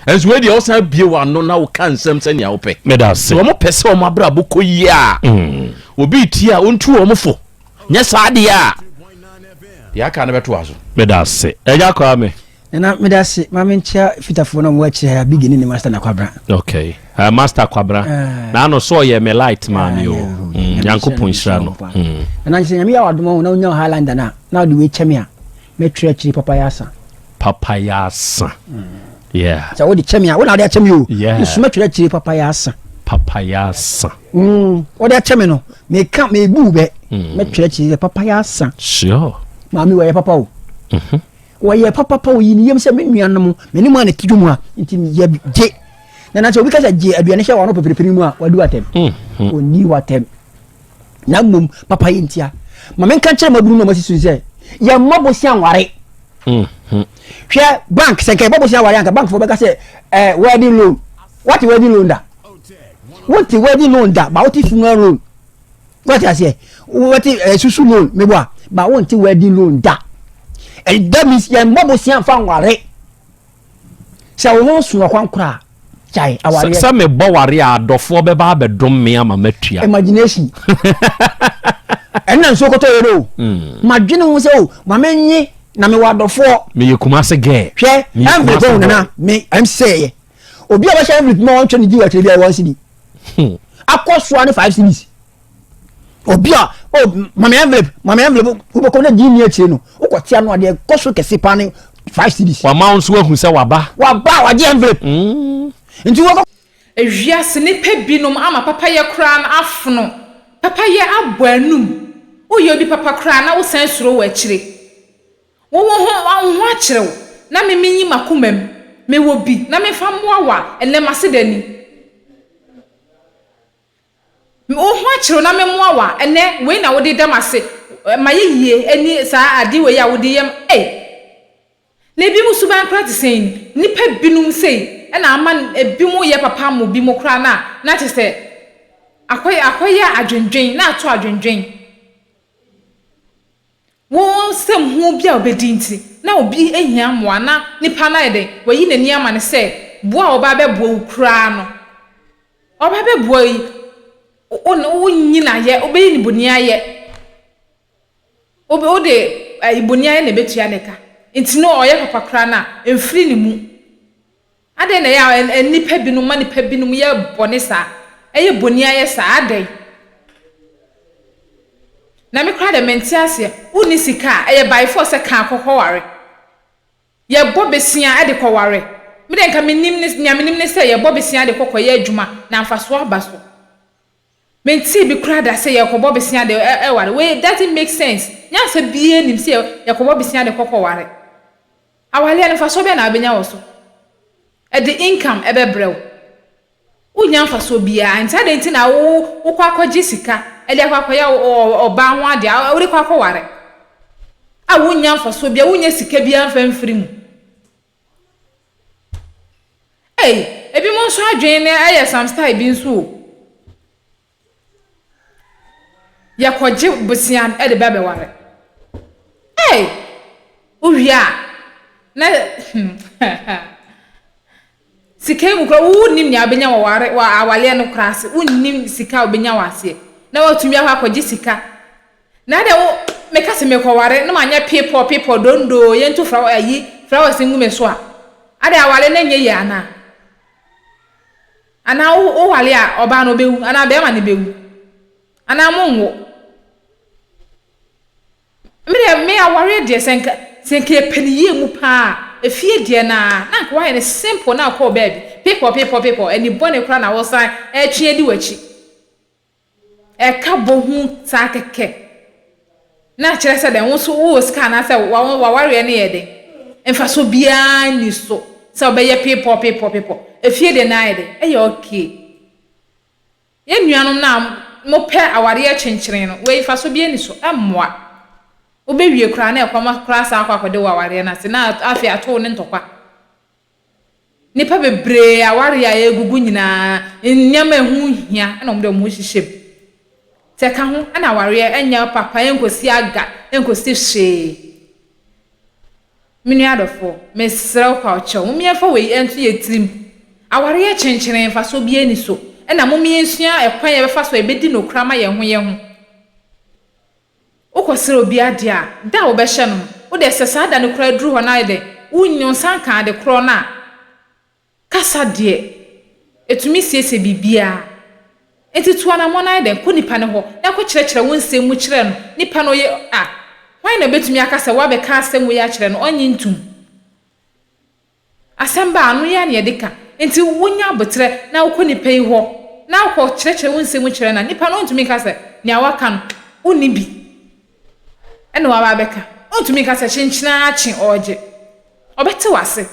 Nso wei deɛ wosan bie w'ano na woka nsɛm sɛnea wopɛ. Meda ase. Sɛ wɔn pɛ sɛ wɔn abrabɔ kɔ yie a, mm. obi tie a ɔntu wɔn fo. Nyɛ saa deɛ a, deɛ aka no bɛtoa so. Meda ase. Agya Kwame. Nana meda ase ma menkyia fitafoɔ no a wɔwɔ akyire ha Biggie ne ne master na Kwabra. Okay. Uh, master Kwabra. Uh, na ano so ɔyɛ me light maa me o. Mm, Nyankopɔn nhyira no. Mm. Nana nkyerɛ nyame yɛ wadom ho na wonya Highlander na na wode wei kyɛ me a mɛtwerɛ akyiri papa yɛ asa. Papa yɛ asa. Mm. Yeah. Sɛ wode kyɛ me a wo na wode akyɛ me o. Yeah. Nso mɛtwerɛ akyiri papa yɛ asa. Papa yɛ asa. Mm, wode akyɛ me no meka mebu bɛ. Mm. Mɛtwerɛ akyiri sɛ papa yɛ asa. Sure. Maame wɔyɛ papa o. Mm -hmm. Wɔyɛ papa pa oyi ne yam sɛ me nuanom me ne mu a na ti dwom a nti yɛ gye. Na na sɛ obi ka sɛ gye aduane hyɛ wɔn ano pɛpɛrɛpɛrɛ mu a wadi watɛm. Mm. Onni watɛm. Na mmom papa yɛ ntia. Ma menka nkyerɛ mabunu na ɔmasi so sɛ yɛmmɔ bosea nware. Mm-hmm. Hwɛ bank sɛ nka yɛbɔ bosea nware anka bankfoɔ bɛka sɛ eh, wedding loan. Wate wedding loan da? Wonte wedding loan da, ba wote funeral loan. Wate aseɛ? Wate eh, susu loan mebɔ a, ba wonte wedding loan da. And that means yɛmmɔ bosea mfa nware. Sɛ wo ho so ɔkwan koraa gyae awareɛ. Sɛ mebɔ ware a adɔfoɔ bɛba abɛdom me ama matua. Imagination. Ɛnna nsuo kɔtɔ yɛ no o. Hmm. Madwene ho sɛ o ma menye na mewɔ adɔfoɔ. Meyɛ Kumase girl. Hwɛ envelope ho nana me ɛm sɛ yɛ. Obi a bɛhyɛ envelope ma wɔntwɛ ne di wɔ akyire bi a wɔn cedi. Hmm. Akɔ soa ne 5 cedis. Obi a o oh, mame envelope mame envelope wobɛkɔ na gyi ni akyire no wokɔ tia no adeɛ kɔ so kɛse paa ne 5 cedis. Wama wo nso ahu sɛ waba. Waba wagye envelope. Mm. Nti wɔkɔ. Ewiase nnipa binom ama papayɛ koraa no afono papayɛ abɔ anum. Woyɛ obi papa koraa na wosan suro wɔ akyire. Wo wo ho wo ho akyere wo na me menyi m'akoma mu. Mewɔ bi na memfa mmoa wo a, ɛnnɛ m'aseda ni. Wo ho akyere wo na memmoa wo a, ɛnnɛ wei na wode da m'ase. Mayɛ yie ɛni saa adeɛ wei a wode yɛ m' ei. Na ebinom suban koraa te sɛn ni? Nnipa binom sei. na ama ebinom yɛ papa ama obinom koraa no a, na kyerɛ sɛ akɔyɛ akɔyɛ adwendwen, na ato adwendwen. Wo nsɛm ho bi a wobɛdi nti, na obi hia mmoa na nipa no ayɛ dɛn, wayi n'ani ama no sɛ boa a ɔba abɛboa wo koraa no, ɔba abɛboa yi, wo wonyi no ayɛ, wobɛyi no boniayɛ. Wo wode ayi boniayɛ na ɛbɛtua ne ka. Nti no ɔyɛ papa koraa no a, ɛmfiri ne mu. Adɛn na ɛyɛ a nnipa binom ma nnipa binom yɛ bɔne saa, ɛyɛ boniayɛ saa, adɛn? Na me koraa deɛ mente aseɛ, wonni sika a, ɛyɛ by force sɛ ka kɔ kɔware. Yɛbɔ besia de kɔware. Me deɛ nka menim ne, nea menim ne sɛ yɛbɔ besia de kɔ kɔyɛ adwuma na mfasoɔ aba so. Mentee bi koraa da sɛ yɛrekɔbɔ besia de ware. Wei doesn't make sense. Nyansa biara nnim sɛ yɛkɔbɔ besia de kɔ kɔware. Awareɛ no mfasoɔ bɛn na wobɛnya wɔ so? Ɛde income ɛbɛbrɛ wo. Wonnya mfasoɔ biara. Nti adɛn nti na wo wokɔ akɔgye sika de akɔ akɔyɛ ɔbaa ho adeɛ a wode kɔ akɔware a wonnya mfasoɔ biara, wonnya sika biara mfa mfiri mu. Ei, ebinom nso adwene no yɛ some style bi nso o. Yɛkɔgye bosea de ba bɛware. Ei, wowie a, na sika yi mu koraa wonnim nea wobɛnya wɔ ware wɔ awaleɛ no koraa ase. Wonnim sika a wobɛnya wɔ aseɛ. Na woatumi akɔ akɔgye sika. Na deɛ wo meka sɛ mekɔware na manyɛ pepɔ pepɔ dondoo yɛnto flower ayi flowers ngu me so a, adɛn aware no nyɛ yie anaa? Anaa wo woware a ɔbaa no ɔbɛwu anaa bɛrima no bɛwu anaa monwo? Me deɛ me awareɛ deɛ sɛ nka sɛ nka yɛpɛ no yie mu paa a efie deɛ naa na nka woayɛ no simple na akɔ baabi pepɔ pepɔ pepɔ ani bɔne koraa na wosan ɛretwe adi w'akyi. Ɛka bɔ hu saa kɛkɛ na kyerɛ sɛ dɛn? Wo nso wowɔ sika anaasɛ w'awareɛ no yɛ den? Mfasoɔ biara nni so sɛ wobɛyɛ pepɔ pepɔ pepɔ. Efie deɛ na ayɛ dɛn? Ɛyɛ okay. Yɛn nuanom no a mopɛ awareɛ kyenkyeren no, wei mfasoɔ biara nni so. Ɛmmoa. Wobɛwie koraa na ɛkɔm koraa asan akɔ akɔde wo awareɛ no ase na afei ato wo ne ntɔkwa. Nnipa bebree aware a ɛregugu nyinaa, nneɛma a ɛho nhia na wɔde wɔn ho hyehyɛ mu. Sɛ ɛka ho na awareɛ nyɛ papa, ɛnkɔsi aga, ɛnkɔsi hwee. Me nua adɔfoɔ, mesrɛ wo paw kyɛw, mom yɛmfa wei nto yɛn tirim. Awareɛ kyenkyenee mfasoɔ biara nni so, ɛna mom yɛnsua ɛkwan a yɛbɛfa so a yɛbɛdi nokorɛ ama yɛn ho yɛn ho. Wokɔsrɛ obi adeɛ a, da a wobɛhyɛ no no, wo deɛ sɛ saa da no koraa duru hɔ na ayɛ dɛn, wonnya wo nsa nka ade korɔ no a, kasa deɛ, ɛtumi siesie biribiara. Enti tu anammɔn ayɛ dɛn, kɔ nipa no hɔ na kɔkyerɛkyerɛ wo nsɛm mu kyerɛ no. Nipa no ɔyɛ a, hwan na ɔbɛtumi aka sɛ woabɛka asɛm wei akyerɛ no, ɔnnye ntom? Asɛm ba a, ano yi ara na yɛde ka. Enti wunya aboterɛ na wokɔ nipa yi hɔ na wokɔkyerɛkyerɛ wo nsɛm mu kyerɛ no a, nipa no ntumi nka sɛ nea woaka no wonni bi na waba abɛka. Ɔntumi nka sɛ kyenkyen ara kye ɔregye. Ɔbɛte wo ase.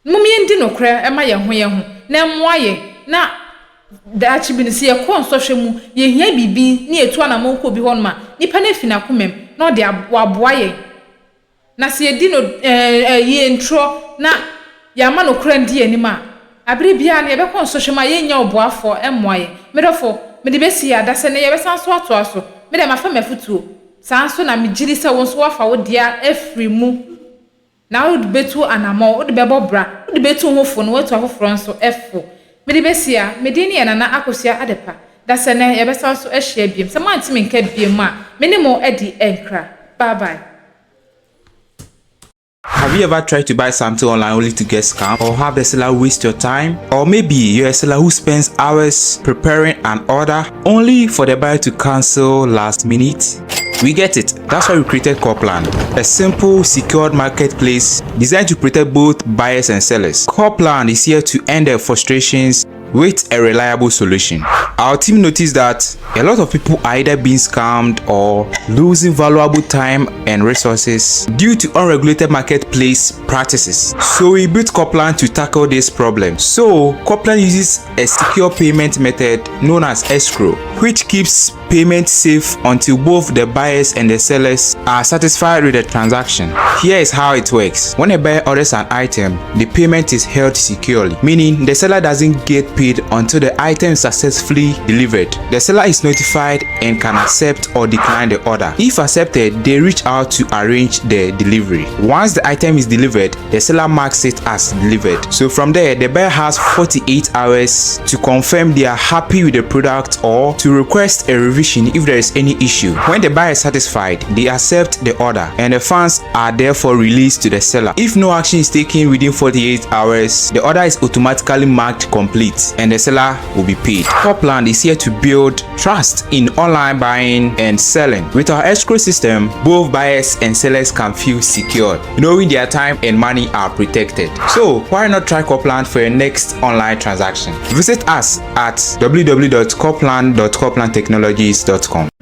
Mom yɛndi nokorɛ mma yɛn ho yɛn ho na ɛmmoa yɛn na daakye bi no sɛ yɛkɔ nsɔhwɛ mu, yɛhia biribi na yɛtu anammɔn kɔ obi hɔnom a, nipa no afi n'akomam na ɔde waboa yɛn. Na sɛ yɛdi no yie ntorɔ na yɛamma nokorɛ andi yɛn anim a, aberɛ biara no yɛbɛkɔ nsɔhwɛ mu a yɛnnya ɔboafoɔ mmoa yɛn. Me dɔfo, mede bɛsi ha, dasɛ nnɛ yɛbɛsan nso atoa so. Me deɛ mafa m'afotuo, saa ara nso na megyedi sɛ wo nso woafa wo deɛ afiri mu na wode bɛtu anammɔn, wode bɛbɔ bra, wode bɛtu wo ho fo na woatu afoforɔ nso fo. Mede bɛsi ha, me din ne yɛ Nana Akosua Adepa. Dasɛ nnɛ yɛbɛsan nso ahyia biom. Sɛ moante me nka biom a, me ne mo adi nkra. Bye bye. Have you ever tried to buy something online only to get scammed or have the seller waste your time? Or maybe you're a seller who spends hours preparing an order only for the buyer to cancel last minute? We get it. That's why we created Corplan, a simple, secured marketplace designed to protect both buyers and sellers. Corplan is here to end the frustrations. with a reliable solution. Our team noticed that a lot of people are either being scammed or losing valuable time and resources due to unregulated marketplace practices. So we built Copland to tackle this problem. So Copland uses a secure payment method known as escrow, which keeps payment safe until both the buyers and the sellers are satisfied with the transaction. Here is how it works. When a buyer orders an item, the payment is held securely, meaning the seller doesn't get paid until the item is successfully delivered. The seller is notified and can accept or decline the order. If accepted, they reach out to arrange the delivery. Once the item is delivered, the seller marks it as delivered. So from there, the buyer has 48 hours to confirm they are happy with the product or to request a revision if there is any issue. When the buyer is satisfied, they accept the order and the funds are therefore released to the seller. If no action is taken within 48 hours, the order is automatically marked complete and the seller will be paid. Copland is here to build trust in online buying and selling. With our escrow system, both buyers and sellers can feel secured, knowing their time and money are protected. So why not try Copland for your next online transaction? Visit us at www.copland.coplandtechnologies.com.